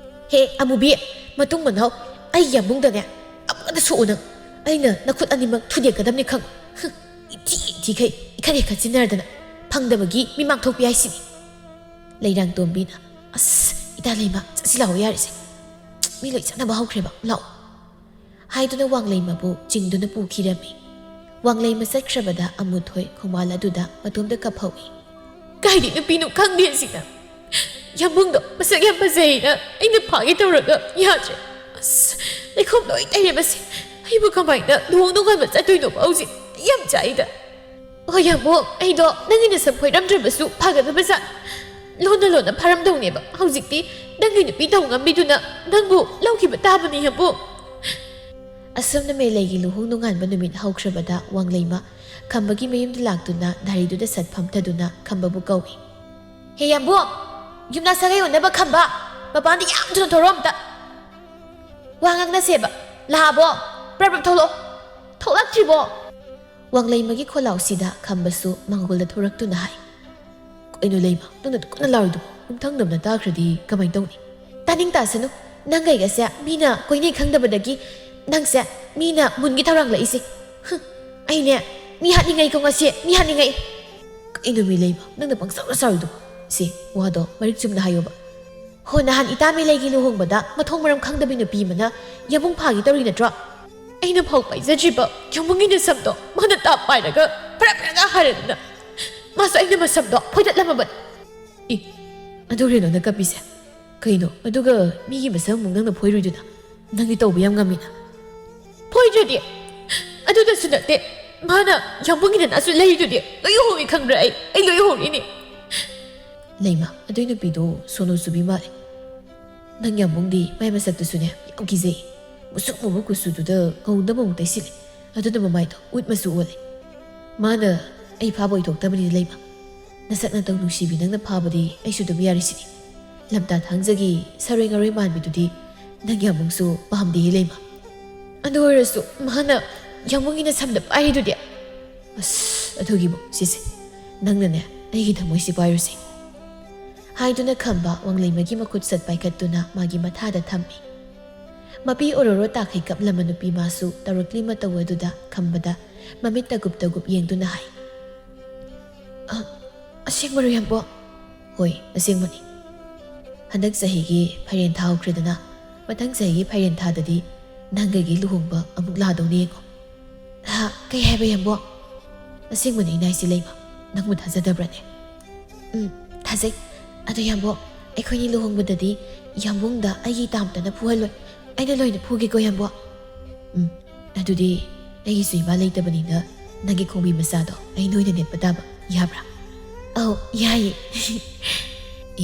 "ꯍꯦ ꯑꯃꯨꯕꯤ, ꯃꯇꯨꯡ ꯃꯅꯥꯎ ꯑꯩ ꯌꯥꯝꯕꯨꯡꯗꯅꯦ ꯑꯃꯨꯛ ꯍꯟꯅ ꯁꯣꯛꯎ ꯅꯪ꯫ ꯑꯩꯅ ꯅꯈꯨꯠ ꯑꯅꯤꯃꯛ ꯊꯨꯗꯦꯛꯀꯗꯕꯅꯤ ꯈꯪꯉꯨ꯫ ꯍꯨꯝ, ꯏꯊꯤ ꯏꯊꯤꯈꯩ ꯏꯈꯠ ꯍꯦꯛ ꯈꯠꯆꯤꯟꯅꯔꯗꯅ ꯐꯪꯗꯕꯒꯤ ꯃꯤꯃꯥꯡ ꯊꯣꯛꯄꯤ ꯍꯥꯏꯁꯤꯅꯤ꯫" ꯂꯩꯔꯥꯡꯇꯣꯝꯕꯤꯅ, "ꯑꯁ, ꯏꯇꯥ ꯂꯩꯃ, ꯆꯠꯁꯤ ꯂꯥꯛꯑꯣ ꯌꯥꯔꯤꯁꯦ꯫ ꯃꯤ ꯂꯣꯏ ꯆꯠꯅꯕ ꯍꯧꯈ꯭ꯔꯦꯕ, ꯂꯥꯛꯑꯣ꯫" ꯍꯥꯏꯗꯨꯅ ꯋꯥꯡꯂꯩꯃꯕꯨ ꯆꯤꯡꯗꯨꯅ ꯄꯨꯈꯤꯔꯝꯃꯤ꯫ ꯋꯥꯡꯂꯩꯃ ꯆꯠꯈ꯭ꯔꯕꯗ ꯑꯃꯨꯊꯣꯏ ꯈꯣꯡꯕꯥꯜ ꯑꯗꯨꯗ ꯃꯇꯣꯝꯇ ꯀꯞꯍꯧꯏ꯫ "ꯀꯥꯏꯗꯤ ꯅꯨꯄꯤꯅꯣ ꯈꯪꯗꯦ ꯑꯁꯤꯅ꯫ ꯌꯥꯝꯕꯨꯡꯗꯣ ꯃꯁꯛ ꯌꯥꯝ ꯐꯖꯩꯅ ꯑꯩꯅ ꯐꯥꯒꯦ ꯇꯧꯔꯒ ꯌꯥꯗ꯭ꯔꯦ꯫ ꯑꯁ, ꯂꯩꯈꯣꯝ ꯂꯣꯏ ꯇꯩꯔꯦ ꯃꯁꯤ꯫ ꯑꯩꯕꯨ ꯀꯃꯥꯏꯅ ꯂꯨꯍꯣꯡ ꯅꯣꯡꯉꯥꯟꯕ ꯆꯠꯇꯣꯏꯅꯣꯕ ꯍꯧꯖꯤꯛ? ꯌꯥꯝ ꯆꯥꯛꯏꯗ꯫ ꯍꯣꯏ ꯌꯥꯝꯕꯨꯡ, ꯑꯩꯗꯣ ꯅꯪꯒꯤ ꯅꯁꯝ ꯐꯣꯏꯔꯝꯗ꯭ꯔꯕꯁꯨ ꯐꯒꯗꯕ ꯖꯥꯠ꯫ ꯂꯣꯟꯅ ꯂꯣꯟꯅ ꯐꯥꯔꯝꯗꯧꯅꯦꯕ꯫ ꯍꯧꯖꯤꯛꯇꯤ ꯅꯪꯒꯤ ꯅꯨꯄꯤ ꯇꯧ ꯉꯝꯕꯤꯗꯨꯅ ꯅꯪꯕꯨ ꯂꯧꯈꯤꯕ ꯇꯥꯕꯅꯤ ꯌꯥꯝꯕꯨꯡ꯫" ꯑꯁꯨꯝꯅ ꯃꯦꯂꯩꯒꯤ ꯂꯨꯍꯣꯡ ꯅꯣꯡꯉꯥꯟꯕ ꯅꯨꯃꯤꯠ ꯍꯧꯈ꯭ꯔꯕꯗ ꯋꯥꯡꯂꯩꯃ ꯈꯝꯕꯒꯤ ꯃꯌꯨꯝꯗ ꯂꯥꯛꯇꯨꯅ ꯙꯥꯔꯤꯗꯨꯗ ꯁꯠ ꯐꯝꯊꯗꯨꯅ ꯈꯝꯕꯕꯨ ꯀꯧꯏ꯫ "ꯍꯦ ꯌꯥꯝꯕꯨꯡ, ꯌꯨꯝꯅꯥ ꯁꯥꯒꯩ ꯑꯣꯟꯅꯕ ꯈꯝꯕ, ꯃꯄꯥꯟꯗ ꯌꯥꯝ ꯊꯨꯅ ꯊꯣꯔꯛꯑꯣ ꯑꯝꯇ꯫ ꯋꯥ ꯉꯥꯡꯅꯁꯦꯕ꯫ ꯂꯥꯛꯑꯕꯣ? ꯄ꯭ꯔꯞ ꯄ꯭ꯔꯞ ꯊꯣꯛꯂꯛꯑꯣ꯫ ꯊꯣꯛꯂꯛꯇ꯭ꯔꯤꯕꯣ?" ꯋꯥꯡꯂꯩꯃꯒꯤ ꯈꯣꯜꯂꯥꯎꯁꯤꯗ ꯈꯝꯕꯁꯨ ꯃꯥꯡꯒꯣꯜꯗ ꯊꯣꯔꯛꯇꯨꯅ ꯍꯥꯏ, "ꯀꯩꯅꯣ ꯂꯩꯃ, ꯅꯪꯅ ꯑꯗꯨꯛ ꯀꯟꯅ ꯂꯥꯎꯔꯤꯗꯨꯕꯣ? ꯌꯨꯝꯊꯪꯅꯕꯅ ꯇꯥꯈ꯭ꯔꯗꯤ ꯀꯃꯥꯏꯅ ꯇꯧꯅꯤ?" ꯇꯥꯅꯤꯡ ꯇꯥꯁꯅꯨ꯫ ꯅꯪ ꯑꯩꯒꯁꯦ ꯃꯤꯅ ꯀꯣꯏꯅꯩ ꯈꯪꯗꯕꯗꯒꯤ ꯅꯪꯁꯦ ꯃꯤꯅ ꯃꯨꯟꯒꯤ ꯊꯧꯔꯥꯡꯂꯛꯏꯁꯦ꯫ ꯍꯨꯝ, ꯑꯩꯅꯦ ꯃꯤ ꯍꯥꯠꯅꯤꯡꯉꯩꯀꯣ ꯉꯁꯤ, ꯃꯤ ꯍꯥꯠꯅꯤꯡꯉꯩ꯫ ꯀꯩꯅꯣ ꯃꯤ ꯂꯩꯕ, ꯅꯪꯅ ꯄꯪꯁꯥꯎꯗ ꯁꯥꯎꯔꯤꯗꯨꯕꯣ? ꯁꯤ ꯋꯥꯗꯣ ꯃꯔꯤꯛ ꯆꯨꯝꯅ ꯍꯥꯏꯌꯣꯕ꯫ ꯍꯣ, ꯅꯍꯥꯟ ꯏꯇꯥ ꯃꯤꯂꯩꯒꯤ ꯂꯨꯍꯣꯡꯕꯗ ꯃꯊꯣꯡ ꯃꯔꯝ ꯈꯪꯗꯕꯤ ꯅꯨꯄꯤ ꯑꯃꯅ ꯌꯥꯝꯕꯨꯡ ꯐꯥꯒꯦ ꯇꯧꯔꯤ ꯅꯠꯇ꯭ꯔꯣ? ꯑꯩꯅ ꯐꯥꯎ ꯄꯥꯏꯖꯗ꯭ꯔꯤꯕ ꯌꯥꯝꯕꯨꯡꯒꯤ ꯅꯁꯝꯗꯣ ꯃꯥꯅ ꯇꯥꯞ ꯄꯥꯏꯔꯒ ꯐꯔꯥ ꯐꯔꯥꯒ ꯍꯥꯏꯔꯗꯅ ꯃꯥꯁꯨ ꯑꯩꯅ ꯃꯁꯝꯗꯣ ꯐꯣꯏꯗꯠꯂꯝꯃꯕꯅꯤ꯫ ꯏ, ꯑꯗꯨ ꯔꯦꯅꯣꯅ ꯀꯞꯄꯤꯁꯦ ꯀꯩꯅꯣ? ꯑꯗꯨꯒ ꯃꯤꯒꯤ ꯃꯁꯝ ꯑꯃꯨꯛ ꯅꯪꯅ ꯐꯣꯏꯔꯨꯏꯗꯨꯅ? ꯅꯪꯗꯤ ꯇꯧꯕ ꯌꯥꯝ ꯉꯝꯃꯤꯅ꯫ ꯐꯣꯏꯗ꯭ꯔꯗꯤ? ꯑꯗꯨꯗꯁꯨ ꯅꯠꯇꯦ, ꯃꯥꯅ ꯌꯥꯝꯕꯨꯡꯒꯤ ꯅꯅꯥꯁꯨ ꯂꯩꯔꯤꯗꯨꯗꯤ꯫ ꯂꯣꯏ ꯎꯍꯧꯏ ꯈꯪꯕ꯭ꯔꯥ? ꯑꯩ, ꯑꯩ ꯂꯣꯏ ꯎꯍꯧꯔꯤꯅꯦ꯫ ꯂꯩꯃ, ꯑꯗꯨꯏ ꯅꯨꯄꯤꯗꯣ ꯁꯣꯅꯨ ꯆꯨꯕꯤ ꯃꯥꯜꯂꯦ꯫ ꯅꯪ ꯌꯥꯝꯕꯨꯡꯗꯤ ꯃꯥꯏ ꯃꯁꯛꯇꯨꯁꯨꯅꯦ ꯌꯥꯝ ꯀꯤꯖꯩ꯫ ꯃꯨꯁꯨꯛ ꯃꯨꯕ ꯀꯨꯆꯨꯗꯨꯗ ꯉꯧꯗꯕ ꯑꯃꯨꯛ ꯇꯩꯁꯤꯜꯂꯦ꯫ ꯑꯗꯨꯅ ꯃꯃꯥꯏꯗꯣ ꯎꯠ ꯃꯆꯨ ꯑꯣꯜꯂꯦ꯫ ꯃꯥꯅ ꯑꯩ ꯐꯥꯕ ꯑꯣꯏꯊꯣꯛꯇꯕꯅꯤꯅ ꯂꯩꯃ꯫ ꯅꯁꯛ ꯅꯇꯧ ꯅꯨꯡꯁꯤꯕꯤ ꯅꯪꯅ ꯐꯥꯕꯗꯤ ꯑꯩꯁꯨ ꯑꯗꯨꯝ ꯌꯥꯔꯤꯁꯤꯗꯤ꯫ ꯂꯝꯇꯥ ꯊꯥꯡꯖꯒꯤ ꯁꯔꯣꯏ ꯉꯔꯣꯏ ꯃꯥꯟꯕꯤꯗꯨꯗꯤ ꯅꯪ ꯌꯥꯝꯕꯨꯡꯁꯨ ꯄꯥꯝꯗꯦ ꯂꯩꯃ꯫ ꯑꯗꯨ ꯑꯣꯏꯔꯁꯨ ꯃꯥꯅ ꯌꯥꯝꯕꯨꯡꯒꯤ ꯅꯁꯝꯗ ꯄꯥꯏꯔꯤꯗꯨꯗꯤ꯫ ꯑꯁ, ꯑꯗꯨꯒꯤꯕꯨ ꯁꯤꯁꯦ ꯅꯪꯅꯅꯦ ꯑꯩꯒꯤ ꯊꯃꯣꯏꯁꯤ ꯄꯥꯏꯔꯨꯁꯦ꯫ ꯍꯥꯏꯗꯨꯅ ꯈꯝꯕ ꯋꯥꯡꯂꯩꯃꯒꯤ ꯃꯈꯨꯠ ꯁꯠ ꯄꯥꯏꯈꯠꯇꯨꯅ ꯃꯥꯒꯤ ꯃꯊꯥꯗ ꯊꯝꯃꯤ꯫ ꯃꯄꯤ ꯑꯣꯔꯣꯔꯣ ꯇꯥꯈꯩ ꯀꯞꯂꯝꯕ ꯅꯨꯄꯤ ꯃꯥꯁꯨ ꯇꯧꯔꯛꯂꯤ ꯃꯇꯧ ꯑꯗꯨꯗ ꯈꯝꯕꯗ ꯃꯃꯤꯠ ꯇꯒꯨꯞ ꯇꯒꯨꯞ ꯌꯦꯡꯗꯨꯅ ꯍꯥꯏ, "ꯑ, ꯑꯁꯦꯡꯕꯔꯣ ꯌꯥꯝꯕꯣ?" "ꯍꯣꯏ, ꯑꯁꯦꯡꯕꯅꯤ꯫ ꯍꯟꯗꯛ ꯆꯍꯤꯒꯤ ꯐꯥꯏꯔꯦꯟ ꯊꯥ ꯍꯧꯈ꯭ꯔꯦꯗꯅ, ꯃꯊꯪ ꯆꯍꯤꯒꯤ ꯐꯥꯏꯔꯦꯟ ꯊꯥꯗꯗꯤ ꯅꯪꯒ ꯑꯩꯒꯤ ꯂꯨꯍꯣꯡꯕ ꯑꯃꯨꯛ ꯂꯥꯗꯧꯅꯤ ꯌꯦꯡꯉꯣ꯫" "ꯍꯥ? ꯀꯩ ꯍꯥꯏꯕ ꯌꯥꯝꯕꯣ?" "ꯑꯁꯦꯡꯕꯅꯤ ꯏꯅꯥꯏꯁꯤ ꯂꯩꯃ, ꯅꯪꯕꯨ ꯊꯥꯖꯗꯕ꯭ꯔꯅꯦ?" "ꯎꯝ, ꯊꯥꯖꯩ꯫ ꯑꯗꯣ ꯌꯥꯝꯕꯣ, ꯑꯩꯈꯣꯏꯅꯤ ꯂꯨꯍꯣꯡꯕꯗꯗꯤ ꯌꯥꯝꯕꯨꯡꯗ ꯑꯩꯒꯤ ꯏꯇꯥ ꯑꯝꯇꯅ ꯐꯨꯍꯜꯂꯣꯏ꯫ ꯑꯩꯅ ꯂꯣꯏꯅ ꯐꯨꯒꯦꯀꯣ ꯌꯥꯝꯕꯣ꯫" "ꯎꯝ, ꯑꯗꯨꯗꯤ ꯑꯩꯒꯤꯁꯨ ꯏꯃꯥ ꯂꯩꯇꯕꯅꯤꯅ ꯅꯪꯒꯤ ꯈꯣꯡꯕꯤ ꯃꯆꯥꯗꯣ ꯑꯩꯅ ꯑꯣꯏꯅ ꯅꯦꯠꯄ ꯇꯥꯕ, ꯌꯥꯕ꯭ꯔꯥ?" "ꯑꯧ, ꯌꯥꯏꯌꯦ꯫"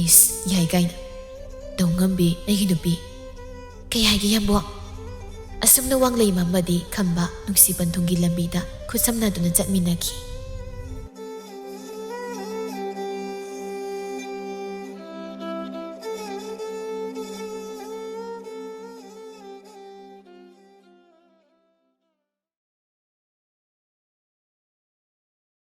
"ꯏꯁ, ꯌꯥꯏ ꯀꯥꯏꯅ꯫ ꯇꯧ ꯉꯝꯕꯤ ꯑꯩꯒꯤ ꯅꯨꯄꯤ꯫ ꯀꯩ ꯍꯥꯏꯒꯦ ꯌꯥꯝꯕꯣ?" ꯑꯁꯨꯝꯅ ꯋꯥꯡꯂꯩꯃ ꯑꯃꯗꯤ ꯈꯝꯕ ꯅꯨꯡꯁꯤ ꯄꯟꯊꯨꯡꯒꯤ ꯂꯝꯕꯤꯗ ꯈꯨꯠꯁꯝꯅꯗꯨꯅ ꯆꯠꯃꯤꯟꯅꯈꯤ꯫